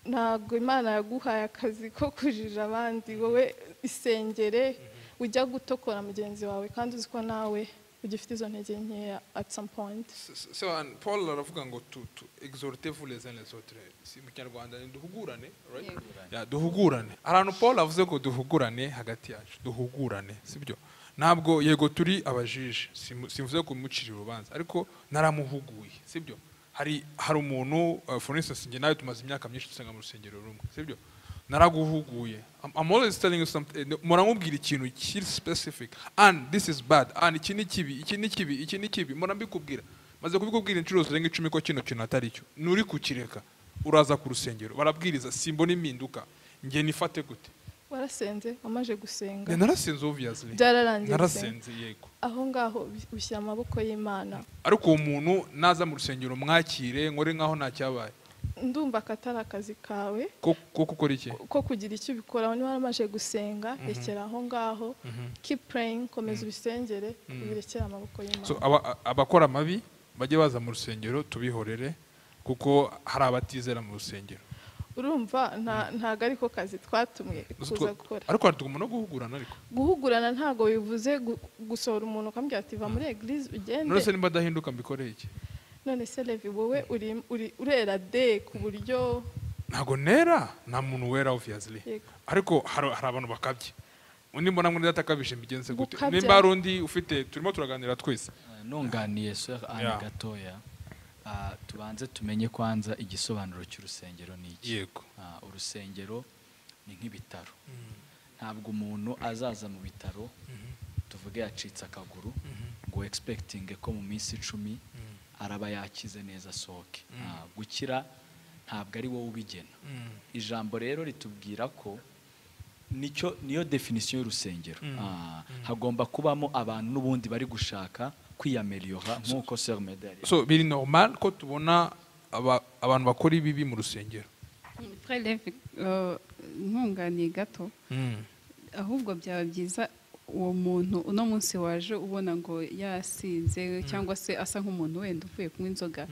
ntago Imana yaguhaye akazi ko kujija abandi. Wowe isengere, ujya gutokora mugenzi wawe kandi uzi ko nawe ugifite izo ntege nkeya at some point. So Paul aravuga ngo tu exhortez-vous les uns les autres. Si mu Kinyarwanda ni duhugurane, right? Ya, duhugurane. Ahantu Paul avuze ngo duhugurane hagati yacu, duhugurane, sibyo? Ntabwo yego turi abajije, simvuze kumucira urubanza, ariko naramuhuguye, sibyo? Hari umuntu, for instance njye nawe tumaze imyaka myinshi dusenga mu rusengero rumwe, sibyo? Naraguhuguye. I'm always telling you something. Muramubwira ikintu kiri specific, and this is bad, and iki ni kibi, iki ni kibi, iki ni kibi. Murambikubwira, maze kubikubwira inshuro zirenga 10 ko kino kintu atari cyo. Nuri kukireka, uraza ku rusengero barabwiriza, simbona impinduka, njye nifate gute? Warasenze? Wamaze gusenga? Narasenze, obviously. Byararangiye gusenga? Narasenze, yego. Aho ngaho ushyira amaboko y'Imana. Ariko uwo muntu naza mu rusengero, mwakire, nkore nkaho nta cyabaye? Ndumva ko atari akazi kawe. Ko gukora iki? Ko kugira icyo ubikoraho. Niba waramaze gusenga, rekera aho ngaho, keep praying, komeza ubisengere, ubirekere amaboko y'Imana. So abakora amabi bajye baza mu rusengero tubihorere, kuko hari abatizera mu rusengero. Urumva ntago ariko kazi twatumwe kuza gukora. Ariko tugomba no guhugurana ariko. Guhugurana ntago bivuze gusohora umuntu ukamubwira ati va muri église ugende. None se nimba adahinduka mbikoreye iki? None se Levi, wowe uri uri urera de ku buryo? Ntago nera, nta muntu wera, obviously. Yego. Ariko hari abantu bakabye. Undi mbona muri data akabije, mbigenze gute? Gukabya. Nimba hari undi ufite, turimo turaganira twese. Nunganiye Sœur Anne gatoya, tubanze tumenye kwanza igisobanuro cy'urusengero ni iki. Urusengero ni nk'ibitaro. Ntabwo umuntu azaza mu bitaro, tuvuge yacitse akaguru, ngo expecting ko mu minsi 10 araba yakize neza asohoke. Gukira ntabwo ari wowe ubigena. Ijambo rero ritubwira ko nicyo niyo definition y'urusengero. Hagomba kubamo abantu n'ubundi bari gushaka kwiyameliora nk'uko Sœur Medel. So biri normal ko tubona abantu bakora ibibi mu rusengero? Frère Levi, nkunganiye gato, ahubwo byaba byiza uwo muntu uno munsi waje ubona ngo yasinze cyangwa se asa nk'umuntu wenda uvuye kunywa inzoga,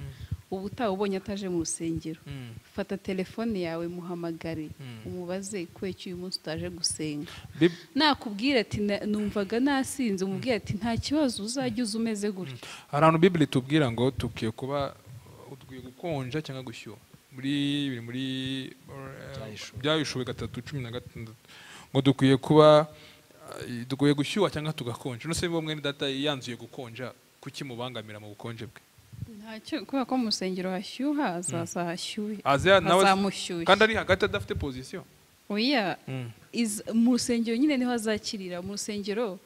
ubu utawubonye ataje mu rusengero, fata telefone yawe muhamagare, umubaze kubera iki uyu munsi utaje gusenga. Nakubwira ati "Numvaga nasinze," umubwire ati nta kibazo, uzajya uza umeze gutyo. Hari ahantu Bibiri itubwira ngo tukwiye kuba, dukwiye gukonja cyangwa gushyuha, muri biri muri Byahishuwe. Byahishuwe 3:16, ngo dukwiye kuba dukwiye gushyuha cyangwa tugakonja. None se niba mwene data yanzuye gukonja, kuki mubangamira mu bukonje bwe? Ntacyo, kubera ko mu rusengero hashyuha, azaza hashyuhe. Aze nawe Hazamushyushya. kandi ari hagati adafite position. Oya, mu rusengero nyine niho azakirira. Mu rusengero,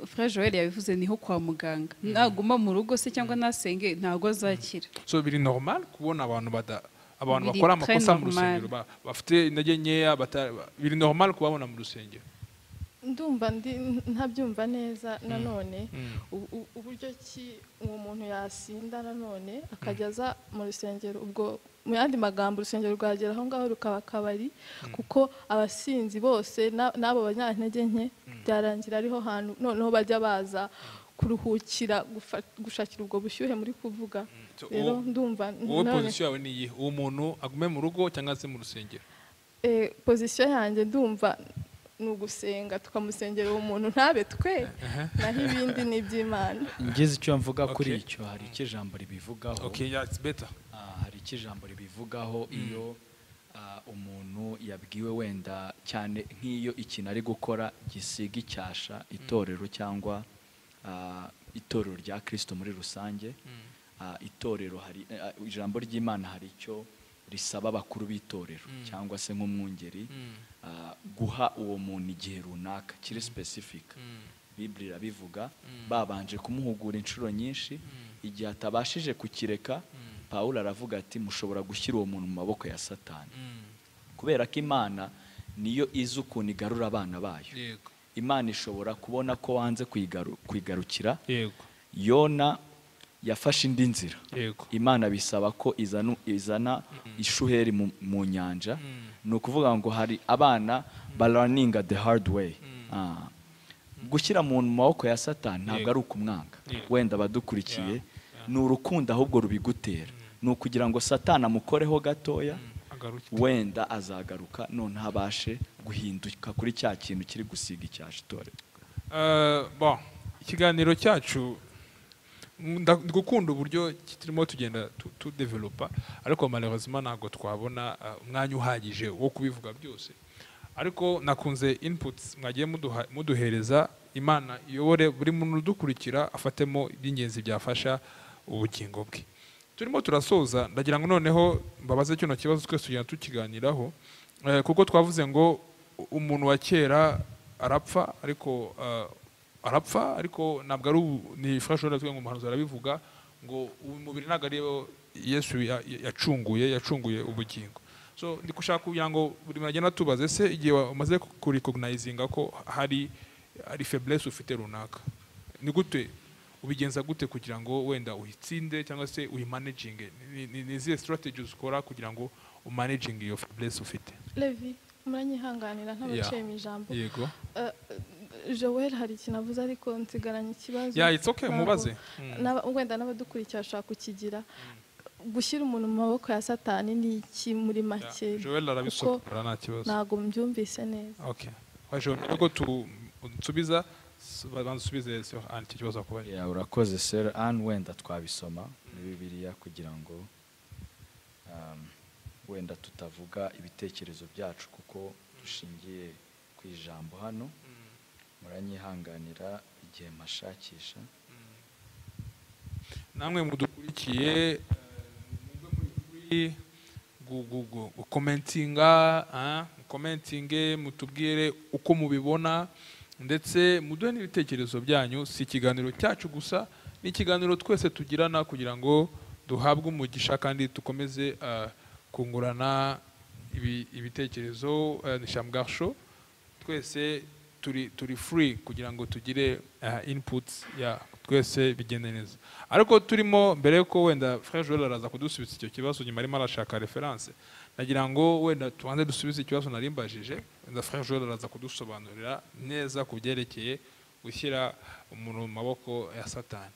Frère Joel yabivuze, niho kwa muganga. Naguma mu rugo se cyangwa nasenge, ntabwo azakira. So biri normal kubona abantu bada abantu Biri bakora très amakosa mu normal. rusengero, bafite intege nkeya, biri normal kubabona mu rusengero? Ndumva ndi ntabyumva neza nanone. Uburyo ki uwo muntu yasinda nanone akajya aza mu rusengero? Ubwo mu yandi magambo, urusengero rwagera aho ngaho rukaba akabari, kuko abasinzi bose n'abo banyantege nke byarangira ariho hantu noneho bajya baza kuruhukira, gushakira ubwo bushyuhe muri kuvuga. So, Rero ndumva wowe none position yawe ni iyihe? Uwo muntu agume mu rugo cyangwa se mu rusengero? Position yanjye ndumva ni ugusenga, tukamusengera uwo muntu, ntabe twe, naho ibindi ni iby'Imana. Ngize icyo mvuga kuri icyo, hari icyo ijambo ribivugaho. Okay, yeah, it's better. Hari icyo ijambo ribivugaho. Iyo umuntu yabwiwe wenda cyane nk'iyo ikintu ari gukora gisiga icyasha itorero cyangwa itorero rya Kristo muri rusange, itorero hari ijambo ry'Imana hari icyo risaba abakuru b'itorero cyangwa se nk'umwungeri, guha uwo muntu igihe runaka kiri specific. Bible irabivuga, babanje kumuhugura inshuro nyinshi, igihe atabashije kukireka, Pawulo aravuga ati mushobora gushyira uwo muntu mu maboko ya Satani, kubera ko Imana niyo izi ukuntu igarura abana bayo. Imana ishobora kubona ko wanze kuyigarukira. Yona yafashe indi nzira. Imana bisaba ko izana ishuheri mu nyanja. Ni ukuvuga ngo hari abana balearninga the hard way. Gushyira umuntu mu maboko ya Satani ntabwo ari ukumwanga. Wenda abadukurikiye, ni urukundo ahubwo rubigutera, ni ukugira ngo Satani amukoreho gatoya, Agaruke. wenda azagaruka noneho abashe guhinduka kuri cya kintu kiri gusiga icyasha itorero. Bon, ikiganiro cyacu gukunda uburyo turimo tugenda tudevelopa, ariko malheureusement ntabwo twabona umwanya uhagije wo kubivuga byose, ariko nakunze inputs mwagiye muduhereza. Imana iyobore buri muntu udukurikira afatemo iby'ingenzi byafasha ubugingo bwe. Turimo turasoza, ndagira ngo noneho mbabaze kino kibazo twese tugenda tukiganiraho. Kuko twavuze ngo umuntu wa kera arapfa, ariko arapfa, ariko ntabwo ari ni fashe ngo umuhanuzi arabivuga ngo umubiri ntabwo ari Yesu yacunguye ubugingo. So ndi gushaka kugira ngo buri muntu agenda atubaze, ese igihe umaze kurecognizinga ko hari faiblesse ufite runaka, ni gute ubigenza gute kugira ngo wenda uyitsinde cyangwa se uyimanaginge? Ni izihe strategies ukora kugira ngo umanaginge iyo faiblesse ufite? Levi, muranyihanganira ntabaciye mu ijambo. Yego. Joel hari ikintu avuze ariko nsigaranye ikibazo. Yeah, it's okay, mubaze. Wenda n'abadukurikira bashaka kukigira. Gushyira umuntu mu maboko ya Satani ni iki muri make? Joel arabisobanura nta kibazo. Ntabwo mbyumvise neza. Okay. Waje ko tusubiza, bansubize Sir Anne iki kibazo akubaye. Yeah, urakoze Sir Anne, wenda twabisoma muri Bibiliya kugira ngo wenda tutavuga ibitekerezo byacu kuko dushingiye ku ijambo hano. Muranyihanganira igihe mpashakisha. Namwe mudukurikiye mube muri gukomentinga, commentinge mutubwire uko mubibona ndetse muduhe n'ibitekerezo byanyu. Si ikiganiro cyacu gusa, ni ikiganiro twese tugirana kugira ngo duhabwe umugisha kandi dukomeze kungurana ibitekerezo. Ni Shamgar Show, twese turi free kugira ngo tugire inputs ya twese bigende neza. Ariko turimo mbere yuko wenda Frère Joel araza kudusubiza icyo kibazo nyuma arimo arashaka reference, nagira ngo wenda tubanze dusubize ikibazo narimbajije, wenda Frère Joel araza kudusobanurira neza ku byerekeye gushyira umuntu mu maboko ya Satani.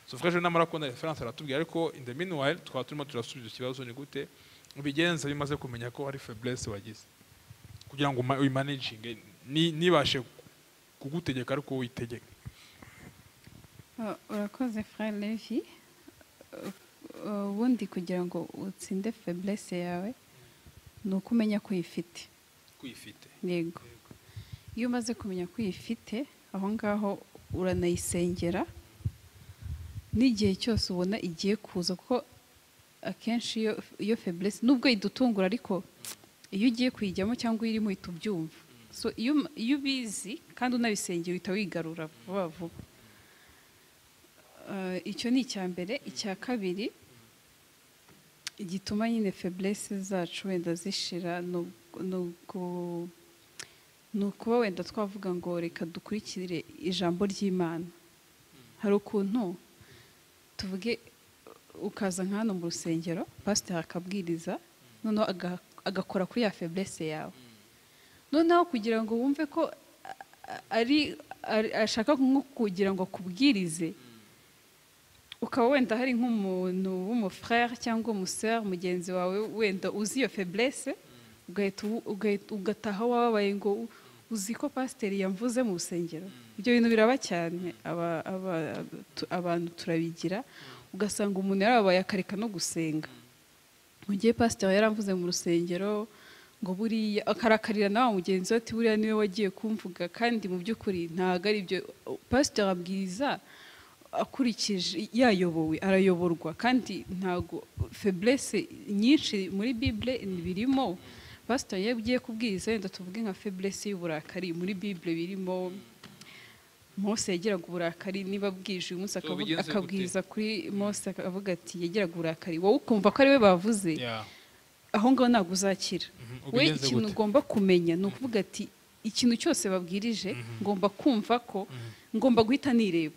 So Frère Joel namara kubona reference aratubwira, ariko in the meanwhile twaba turimo turasubiza ikibazo ni gute ubigenza bimaze kumenya ko ari faiblesse wagize kugira ngo uyimanaginge, nibashe kugutegeka ariko witegeka. Urakoze Frère Levi. Ubundi kugira ngo utsinde faiblesse yawe ni uko umenya ko uyifite. Yego. Iyo umaze kumenya ko uyifite, aho ngaho uranayisengera n'igihe cyose ubona igiye kuza, kuko akenshi iyo faiblesse nubwo idutungura ariko iyo ugiye kuyijyamo cyangwa irimo uhita ubyumva. So iyo ubizi kandi unabisengera uhita wigarura vuba vuba. Icyo ni icya mbere. Icya kabiri igituma nyine faiblesse zacu wenda zishira ni ukuba wenda twavuga ngo reka dukurikire ijambo ry'Imana. Hari ukuntu tuvuge ukaza nka hano mu rusengero, pasteur akabwiriza noneho agakora kuri ya faiblesse yawe, noneho kugira ngo wumve ko ari ashaka nko kugira ngo akubwirize, ukaba wenda hari nk'umuntu w'umufrère cyangwa umusœur mugenzi wawe wenda uzi iyo faiblesse, ugataha wababaye ngo uzi ko pasteur yamvuze mu rusengero. Ibyo bintu biraba cyane, abantu turabigira, ugasanga umuntu yarababaye akareka no gusenga. Mu gihe pasteur yaramvuze mu rusengero ngo buriya akarakarira nawe mugenzi we ati buriya niwe wagiye kumvuga, kandi mu by'ukuri ntago ari ibyo. Pasteur abwiriza akurikije yayobowe, arayoborwa, kandi ntago faiblesse nyinshi muri Bible birimo. Pasteur iyo agiye kubwiriza wenda tuvuge nka faiblesse y'uburakari, muri Bible birimo. Mose yagiraga uburakari, niba bwije uyu munsi akabwiriza kuri Mose akavuga ati yagiraga uburakari, wowe ukumva ko ari we bavuze, aho ngaho ntabwo uzakira. We ikintu ugomba kumenya ni ukuvuga ati ikintu cyose babwirije ngomba kumva ko ngomba guhita nireba,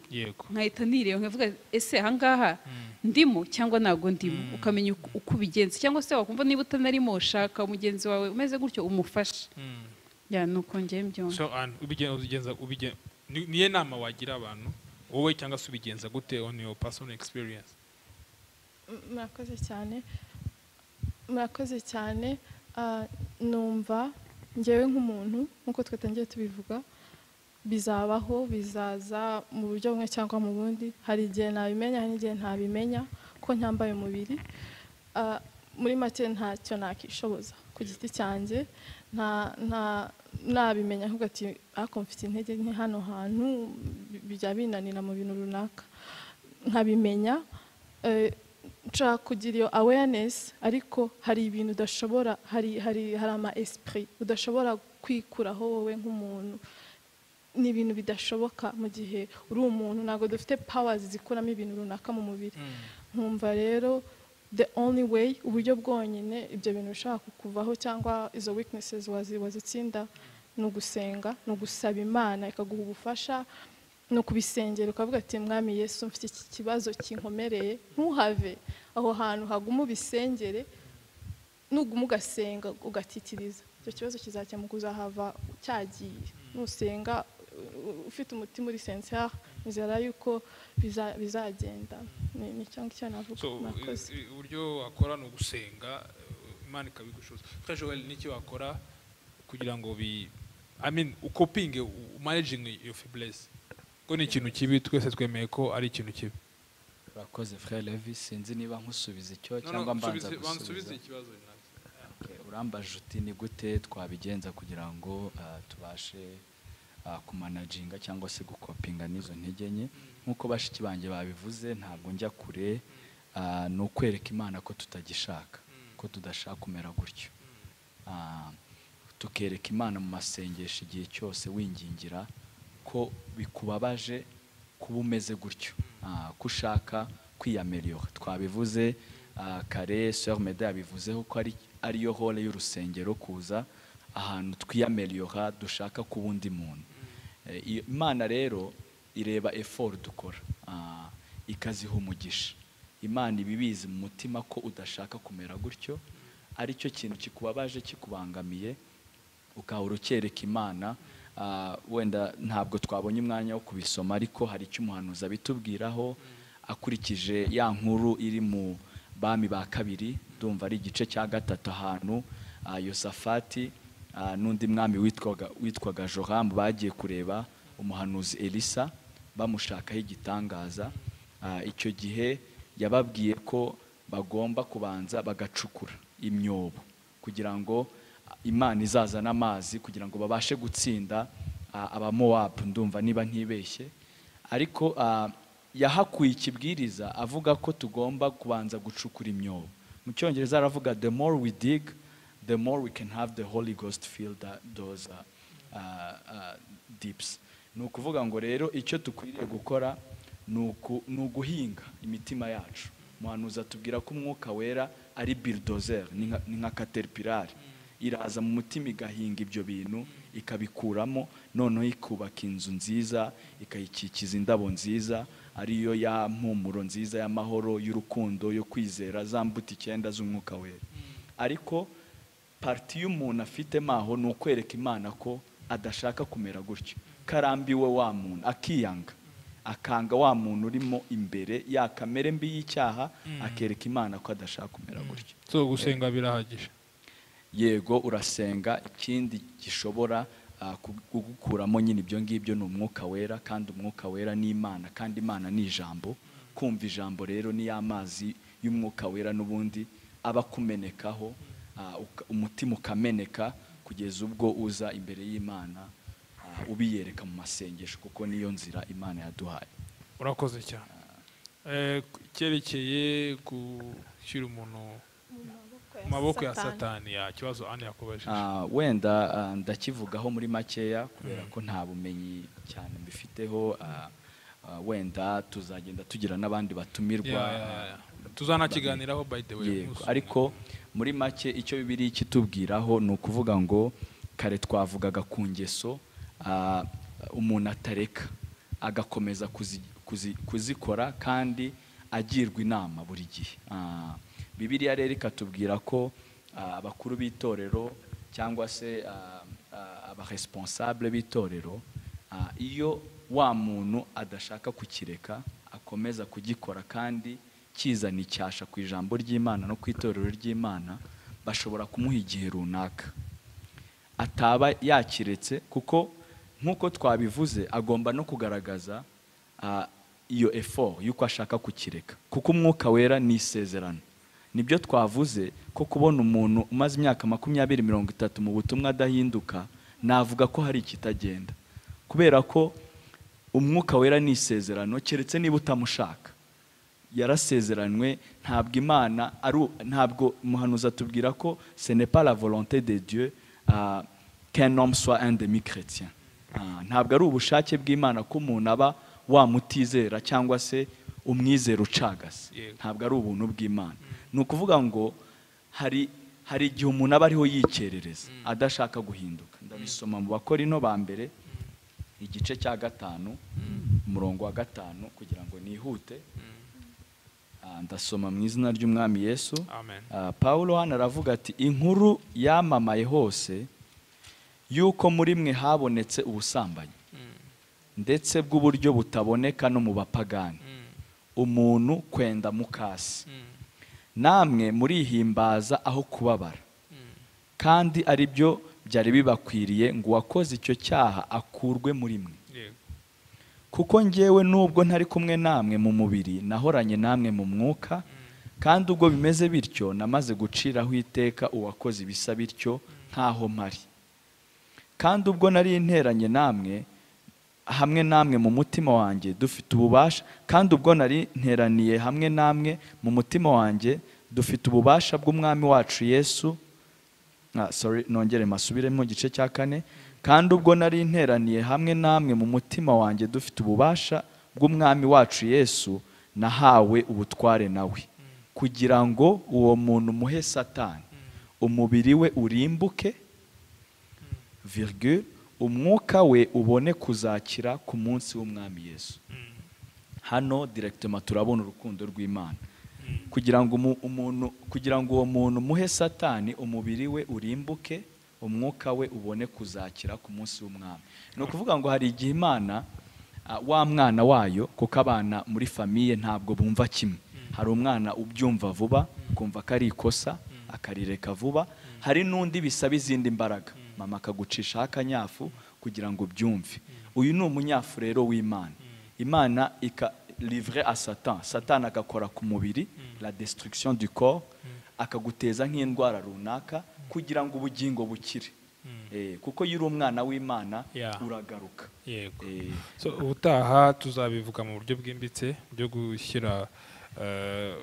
nkahita nireba nkavuga ese aha ngaha ndimo cyangwa ntabwo ndimo, ukamenya uko ubigenza, cyangwa se wakumva niba utanarimo ushaka mugenzi wawe umeze gutyo umufashe. Ya nuko ngiye mbyumva. So Anne, ubigenza niye nama wagira abantu wowe cyangwa se ubigenza gute on your personal experience? Murakoze cyane, murakoze cyane. Numva ngewe nk'umuntu nkuko twatangiye tubivuga, bizabaho, bizaza mu buryo bumwe cyangwa mu bundi. Hari igihe nabimenya, hari igihe ntabimenya ko ntambaye umubiri. Muri make ntacyo nakishoboza ku giti cyanjye, nta nabimenya nkuko ati ariko mfite intege nke hano hantu, bijya binanira mu bintu runaka, nkabimenya. Nshobora kugira iyo awareness, ariko hari ibintu udashobora, hari ama esprit udashobora kwikuraho wowe nk'umuntu. Ni ibintu bidashoboka mu gihe uri umuntu, ntabwo dufite powers zikuramo ibintu runaka mu mubiri. Nkumva rero the only way, uburyo bwonyine ibyo bintu bishobora kukuvaho cyangwa izo weaknesses wazitsinda, ni ugusenga, ni ugusaba Imana ikaguha ubufasha, ni ukubisengera ukavuga ati: "Mwami Yesu, mfite iki kibazo kinkomereye." Ntuhave aho hantu, haguma ubisengere. Nuguma ugasenga ugatitiriza, icyo kibazo kizakemuka, uzahava cyagiye. Nusenga ufite umutima uri sincere, nizera yuko bizagenda. Ni icyo ngicyo navuga. So Murakoze. Uburyo wakora ni ugusenga, Imana ikabigushoza. Frère Joel, niki wakora kugira ngo bi, I mean, ucopinge, managing your faiblesse, ko ni ikintu kibi, twese twemeye ko ari ikintu kibi? Urakoze, Frère Levi. Sinzi niba nkusubiza icyo No, no, cyangwa mbanza bansubize gusubiza. ikibazo nabyo. Okay, urambaje uti ni gute twabigenza kugira ngo tubashe kumanaginga cyangwa se gucopinga n'izo ntege nke? Nk'uko bashiki banjye babivuze, ntabwo njya kure, ni ukwereka Imana ko tutagishaka, ko tudashaka kumera gutyo. Tukereka Imana mu masengesho igihe cyose, wingingira ko bikubabaje kuba umeze gutyo, ko ushaka kwiyameliyora. Twabivuze kare, Sœur Meda yabivuzeho ko ari ariyo rôle y'urusengero, kuza ahantu twiyameliyora, dushaka kuba undi muntu. Imana rero ireba effort dukora, ikaziha umugisha. Imana iba ibizi mu mutima ko udashaka kumera gutyo, aricyo kintu kikubabaje, kikubangamiye, ukahora ucyereka Imana. Wenda ntabwo twabonye umwanya wo kubisoma, ariko hari icyo umuhanuzi abitubwiraho akurikije ya nkuru iri mu Bami ba Kabiri, ndumva ari igice cya 3, ahantu Yosafati n'undi mwami witwaga Joramu bagiye kureba umuhanuzi Elisa bamushakaho igitangaza. Icyo gihe yababwiye ko bagomba kubanza bagacukura imyobo kugira ngo Imana izazane amazi, kugira ngo babashe gutsinda Abamowabu, ndumva niba ntibeshye. Ariko yahakuye ikibwiriza avuga ko tugomba kubanza gucukura imyobo. Mu Cyongereza aravuga: "The more we dig, the more we can have the Holy Ghost fill those deeps." Ni ukuvuga ngo rero icyo dukwiriye gukora ni uguhinga imitima yacu. Muhanuzi atubwira ko Umwuka Wera ari bulldozer, ni nka caterpillar, iraza mu mutima igahinga ibyo bintu, ikabikuramo, noneho ikubaka inzu nziza, ikayikikiza indabo nziza, ariyo ya mpumuro nziza y'amahoro, y'urukundo, yo kwizera, za mbuto 9 z'Umwuka Wera. Ariko partie y'umuntu afitemo aho ni ukwereka Imana ko adashaka kumera gutyo, karambiwe wa muntu, akiyanga, akanga wa muntu urimo imbere, ya kamere mbi y'icyaha, akereka Imana ko adashaka kumera gutyo. So gusenga birahagije? Yego, urasenga. Ikindi gishobora kugukuramo nyine ibyo ngibyo ni Umwuka Wera, kandi Umwuka Wera ni Imana, kandi Imana ni ijambo. Kumva ijambo rero ni ya mazi y'Umwuka Wera n'ubundi aba akumenekaho, umutima ukameneka kugeza ubwo uza imbere y'Imana, ubiyereka mu masengesho, kuko niyo nzira Imana yaduhaye. Urakoze cyane. Cyerekeye gushyira umuntu mu maboko ya Satani, ya kibazo Anne yakubajije. Wenda ndakivugaho muri makeya kubera ko nta bumenyi cyane mbifiteho. Wenda tuzagenda tugira n'abandi batumirwa. Yeah. Tuzanakiganiraho, by the way, Yego. umunsi umwe. Ariko muri make icyo Bibiliya ikitubwiraho ni ukuvuga ngo kare twavugaga ku ngeso umuntu atareka, agakomeza kuzikora kandi agirwa inama buri gihe. Bibiliya rero ikatubwira ko abakuru b'itorero cyangwa se abaresponsable b'itorero, iyo wa muntu adashaka kukireka, akomeza kugikora kandi kizana icyasha ku ijambo ry'Imana no ku itorero ry'Imana, bashobora kumuha igihe runaka ataba yakiretse, kuko nk'uko twabivuze agomba no kugaragaza iyo effort y'uko ashaka kukireka, kuko Umwuka Wera ni isezerano. Nibyo twavuze ko kubona umuntu umaze imyaka 20, 30 mu butumwa adahinduka, navuga ko hari ikitagenda, kubera ko Umwuka Wera ni isezerano, keretse niba utamushaka. Yarasezeranywe. Ntabwo Imana ari, ntabwo umuhanuzi atubwira ko ce n'est pas la volonté de Dieu qu'un homme soit un demi chrétien. Ntabwo ari ubushake bw'Imana ko umuntu aba wamutizera cyangwa se umwizera ucagase. Ntabwo ari ubuntu bw'Imana. Ni ukuvuga ngo hari igihe umuntu aba ariho yikerereza, adashaka guhinduka. Ndabisoma mu Bakorino ba mbere igice cya 5 umurongo wa 5 kugira ngo nihute. Ndasoma mu izina ry'Umwami Yesu. Amen. Paulo hano aravuga ati inkuru yamamaye hose yuko muri mwe habonetse ubusambanyi, ndetse bw'uburyo butaboneka no mu bapagani, umuntu kwenda mukasi, namwe murihimbaza aho kubabara, kandi ari byo byari bibakwiriye ngo uwakoze icyo cyaha akurwe muri mwe. Kuko njyewe nubwo ntari kumwe namwe mu mubiri, nahoranye namwe mu mwuka, kandi ubwo bimeze bityo namaze guciraho iteka uwakoze ibisa bityo nkaho mpari. Kandi ubwo nari nteranye namwe hamwe namwe mu mutima wanjye dufite ububasha, kandi ubwo nari nteraniye hamwe namwe mu mutima wanjye dufite ububasha bw'Umwami wacu Yesu. Sorry, nongere masubiremo igice cya 4. Kandi ubwo nari nteraniye hamwe namwe mu mutima wanjye dufite ububasha bw'Umwami wacu Yesu, nahawe ubutware nawe, kugira ngo uwo muntu muhe Satani, umubiri we urimbuke, virgule, umwuka we ubone kuzakira ku munsi w'Umwami Yesu. Hano directement turabona urukundo rw'Imana. Kugira ngo umuntu, kugira ngo uwo muntu muhe Satani, umubiri we urimbuke, umwuka we ubone kuzakira ku munsi w'Umwami. Ni ukuvuga ngo hari igihe Imana wa mwana wayo, kuko abana muri famille ntabwo bumva kimwe. Hari umwana ubyumva vuba, kumva ko ari ikosa, akarireka vuba. Hari n'undi bisaba izindi mbaraga, mama akagucisha akanyafu kugira ngo ubyumve. Uyu ni umunyafu rero w'Imana. Imana ika livrer à Satan, Satan agakora ku mubiri, la destruction du corps, akaguteza nk'indwara runaka kugira ngo ubugingo bukire. Kuko iyo uri umwana w'Imana uragaruka. Yego. So ubutaha tuzabivuga mu buryo bwimbitse byo gushyira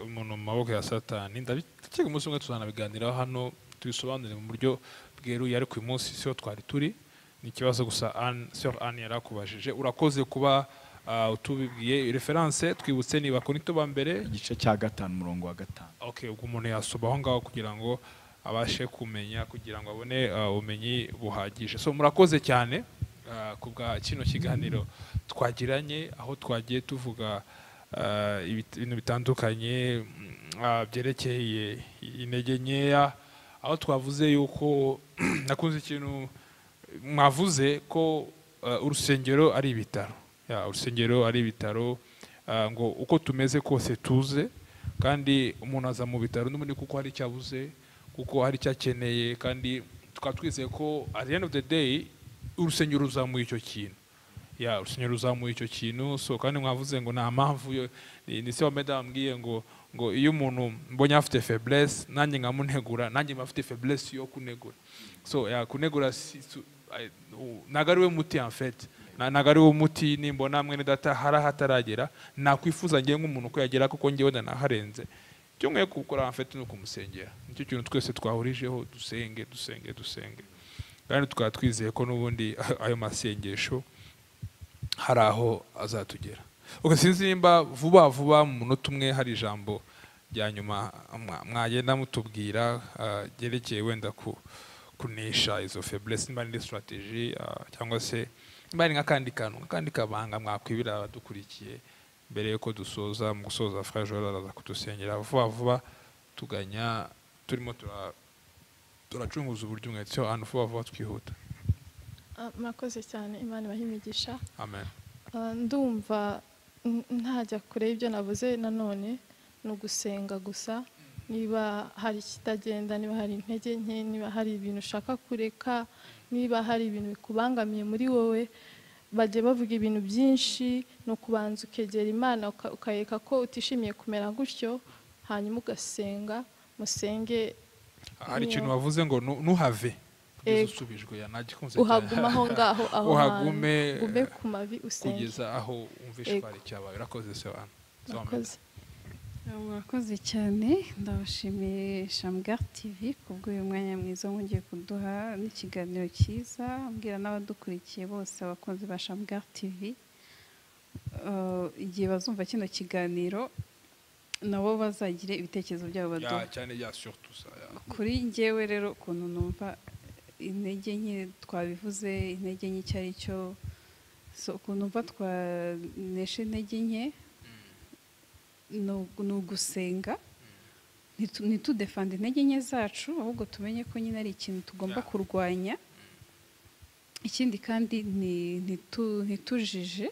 umuntu mu maboko ya Satani. Ndabikeka umunsi umwe tuzanabiganiraho hano tubisobanure mu buryo bweruye, ariko uyu munsi siho twari turi. Ni ikibazo gusa Sœur Anne yarakubajije. Urakoze kuba utubibwiye. Reference twibutse ni Bakorinto ba mbere igice cya 5 umurongo wa 5. Okay, ubwo umuntu yasoma aho ngaho kugira ngo abashe kumenya, kugira ngo abone ubumenyi buhagije. So murakoze cyane kubwa kino kiganiro twagiranye, aho twagiye tuvuga ibintu bitandukanye byerekeye intege nkeya, aho twavuze yuko nakunze ikintu mwavuze ko urusengero ari ibitaro. Urusengero ari ibitaro, ngo uko tumeze kose tuze, kandi umuntu aza mu bitaro n'ubundi kuko hari icyabuze, kuko hari icyakeneye, kandi tukaba twizeye ko at the end of the day urusengero ruzamuye icyo kintu. Urusengero ruzamuye icyo kintu. So kandi mwavuze ngo nta mpamvu, ni se wa madame ambwiye ngo iyo umuntu mbonye afite faiblesse nanjye nkamunegura, nanjye mba afite faiblesse yo kunegura. So kunegura ntabwo ari we muti en fait. Ntabwo ari wo muti. Nimbona mwene data hari ahataragera, nakwifuza ngiye nk'umuntu ko yagera, kuko ngewe ndanaharenze. Icyo nkwiye gukora en fait ni ukumusengera. Nicyo kintu twese twahurijeho, dusenge dusenge dusenge, kandi tukaba twizeye ko n'ubundi ayo masengesho hari aho azatugera. Okay, sinzi nimba vuba vuba mu munota umwe hari ijambo rya nyuma mwagenda mutubwira ryerekeye wenda kunesha izo faiblesse, nimba ari strategie cyangwa se nimba ari nk'akandi kantu, nk'akandi kabanga mwakwibira abadukurikiye mbere yuko dusoza. Mu gusoza Frère Joël araza kudusengera vuba vuba, tuganya turimo turacunguza uburyo umwete hano vuba vuba twihuta. Murakoze cyane, Imana ibahe imigisha. Amen. Ndumva ntajya kure y'ibyo navuze nanone, ni ugusenga gusa. Niba hari ikitagenda, niba hari intege nke, niba hari ibintu ushaka kureka, niba hari ibintu bikubangamiye muri wowe, bajye bavuga ibintu byinshi, ni ukubanza ukegera Imana ukayeka ko utishimiye kumera gutyo, hanyuma ugasenga. Musenge. Hari ikintu wavuze ngo ntuhave kugeza usubijwe, yanagikunze cyane. Uhaguma aho ngaho, aho uhagume, gume ku mavi usenge kugeza aho wumvishe ko hari icyabaye. Urakoze se wana. Murakoze. Murakoze cyane, ndabashimiye Shamgar TV kubw'uyu mwanya mwiza mwongeye kuduha n'ikiganiro cyiza, mbwira n'abadukurikiye bose abakunzi ba Shamgar TV, igihe bazumva kino kiganiro nabo bazagire ibitekerezo byabo baduha. Cyane ya surtout ça. Kuri njyewe rero ukuntu numva intege nke twabivuze, intege nke icyo ari cyo, so ukuntu numva twanesha intege nke ni ugusenga, ntitudefande intege nke zacu, ahubwo tumenye ko nyine ari ikintu tugomba kurwanya. Ikindi kandi ntitujije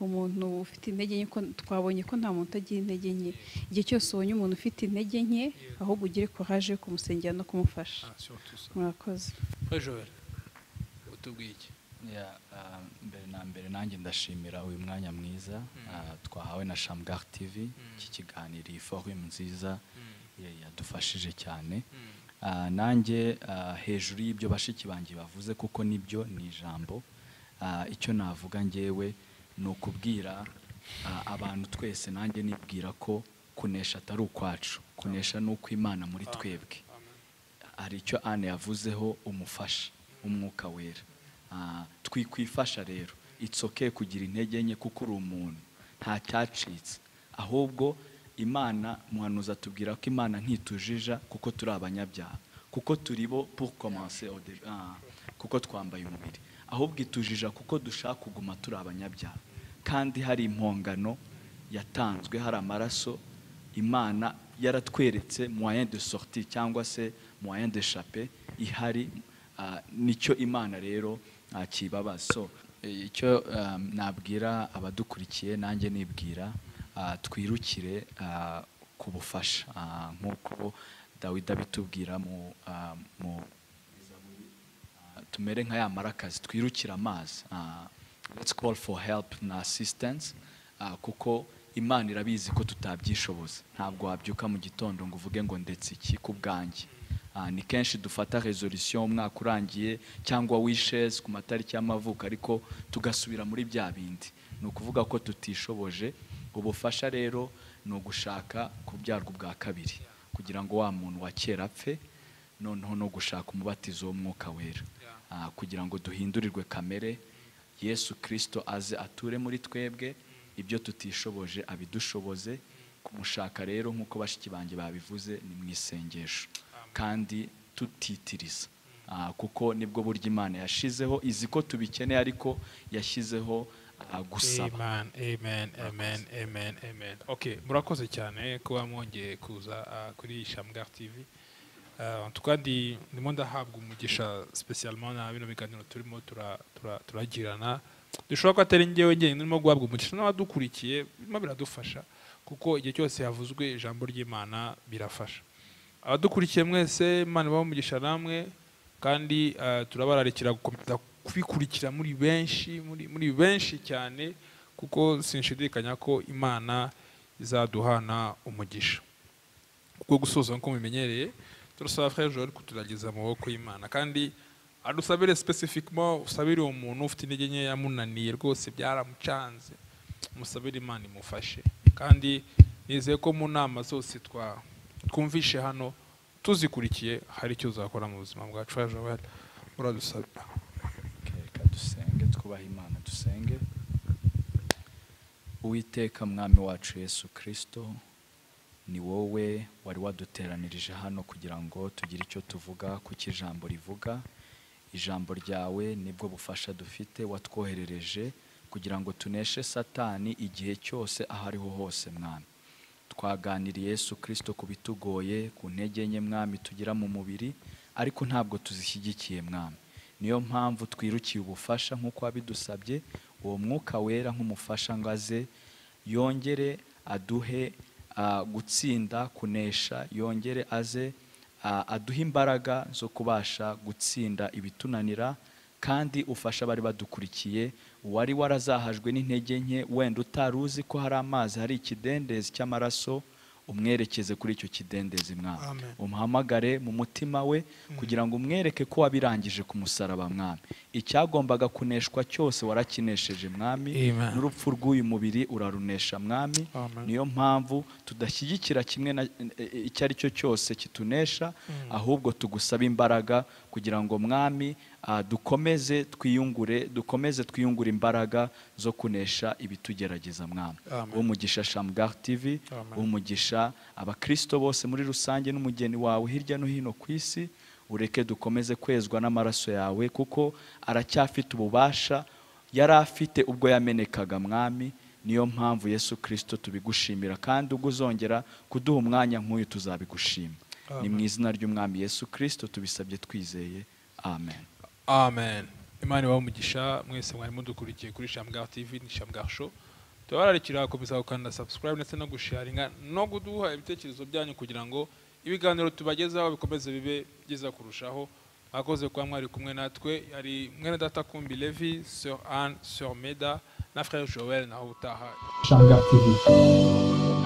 umuntu ufite intege nke, ko twabonye ko nta muntu utagira intege nke. Igihe cyose ubonye umuntu ufite intege nke, ahubwo ugire courage yo kumusengera no kumufasha. Murakoze. Joel, utubwiye iki? Mbere na mbere nanjye ndashimira uyu mwanya mwiza twahawe na Shamgar TV, iki kiganiro, iyi forum nziza yadufashije cyane. Nanjye hejuru y'ibyo bashiki banjye bavuze, kuko nibyo ni ijambo, icyo navuga ngewe ni ukubwira abantu twese, nanjye nibwira ko kunesha atari ukwacu, kunesha ni ukw'Imana muri twebwe. Hari icyo Anne yavuzeho, umufasha umwuka wera. Twikwifasha rero, it's okay kugira intege nke kuko uri umuntu, nta cyacitse. Ahubwo Imana, muhanuzi atubwira ko Imana ntitujija kuko turi abanyabyaha, kuko turi bo pour commencer, kuko twambaye umubiri. Ahubwo itujija kuko dushaka kuguma turi abanyabyaha, kandi hari impongano yatanzwe, hari amaraso Imana yaratweretse moyen de sortie cyangwa se moyen d'échapper ihari. Nicyo Imana rero kibabaza. So icyo nabwira abadukurikiye, nanjye nibwira, twirukire ku bufasha, nk'uko Dawidi abitubwira mu tumere nka ya marakazi, twirukire amazi. Let's call for help na assistance, kuko Imana irabizi ko tutabyishoboza. Ntabwo wabyuka mu gitondo ngo uvuge ngo ndetse iki ku bwanjye. Ni kenshi dufata resolution umwaka urangiye cyangwa wishes ku matariki y'amavuko, ariko tugasubira muri bya bindi. Ni ukuvuga ko tutishoboje. Ubufasha rero ni ugushaka kubyarwa ubwa kabiri, kugira ngo wa muntu wa kera apfe, noneho no gushaka umubatizo w'umwuka wera, kugira ngo duhindurirwe kamere, Yesu Kristo aze ature muri twebwe, ibyo tutishoboje abidushoboze. Kumushaka rero nk'uko bashiki banjye babivuze ni mu isengesho, kandi tutitiriza, kuko nibwo buryo Imana yashizeho, izi ko tubikeneye, ariko yashyizeho gusaba. Amen, amen, amen, amen, amen. Okay, murakoze cyane kuba mwongeye kuza kuri Shamgar TV. En tout cas ndimo ndahabwa umugisha spécialement na bino biganiro turimo turagirana. Dushobora ko atari njyewe njyewe ndimo guhabwa umugisha, n'abadukurikiye birimo biradufasha, kuko igihe cyose havuzwe ijambo ry'Imana birafasha. Abadukurikiye mwese, Imana ibahe umugisha namwe, kandi turabararikira gukomeza kubikurikira muri benshi, muri benshi cyane, kuko sinshidikanya ko Imana izaduhana umugisha. Kuko gusoza nko mubimenyereye, turasaba Frère Joel kuturageza mu maboko y'Imana, kandi adusabire spécifiquement, usabire uwo muntu ufite intege nke yamunaniye rwose byaramucanze, musabire Imana imufashe. Kandi nizeye ko mu nama zose twumvishe hano tuzikurikiye hari icyo uzakora mu buzima bwacu. Frère Joel, uradusabira. Reka dusenge, twubahe Imana, dusenge. Uwiteka Mwami wacu Yesu Kristo, ni wowe wari waduteranirije hano kugira ngo tugire icyo tuvuga ku ijambo rivuga. Ijambo ryawe nibwo bufasha dufite, watwoherereje kugira ngo tuneshe Satani igihe cyose aho ariho hose. Mwami, twaganiriye Yesu Kristo ku bitugoye, ku ntege nke Mwami tugira mu mubiri, ariko ntabwo tuzishyigikiye Mwami. Niyo mpamvu twirukiye ubufasha nk'uko wabidusabye, uwo mwuka wera nk'umufasha ngo aze yongere aduhe gutsinda, kunesha, yongere aze aduhe imbaraga zo kubasha gutsinda ibitunanira. Kandi ufasha abari badukurikiye, uwari warazahajwe n'intege nke, wenda utaruzi ko hari amazi, hari ikidendezi cy'amaraso, umwerekeze kuri icyo kidendezi Mwami. Umuhamagare mu mutima we kugira ngo umwereke ko wabirangije ku musaraba Mwami. Icyagombaga kuneshwa cyose warakinesheje, Mwami. Amen. N'urupfu rw'uyu mubiri urarunesha, Mwami. Amen. Niyo mpamvu tudashyigikira kimwe na icyo ari cyo cyose kitunesha, ahubwo tugusaba imbaraga kugira ngo, Mwami, dukomeze twiyungure imbaraga zo kunesha ibitugerageza, Mwami. Amen. Umugisha Shamgar TV, Amen. umugisha abakristo bose muri rusange n'umugeni wawe hirya no hino ku isi. Ureke dukomeze kwezwa n'amaraso yawe, kuko aracyafite ububasha yari afite ubwo yamenekaga, Mwami. Niyo mpamvu, Yesu Kirisito, tubigushimira, kandi ubwo uzongera kuduha umwanya nk'uyu tuzabigushima. Ni mu izina ry'Umwami Yesu Kirisito tubisabye twizeye, amen. Amen. Imana ibahe umugisha mwese mwari mudukurikiye kuri Shamgar TV. Ni Shamgar Show. Tubararikira gukomeza gukanda subscribe ndetse no gusharinga no kuduha ibitekerezo byanyu kugira ngo ibiganiro tubagezaho bikomeze bibe byiza kurushaho. Mwakoze kuba mwari kumwe natwe. Yari mwene data Kumbi Levi, Sœur Anne, Sœur Meda na Frère Joel. Naho utaha. Shamgar TV.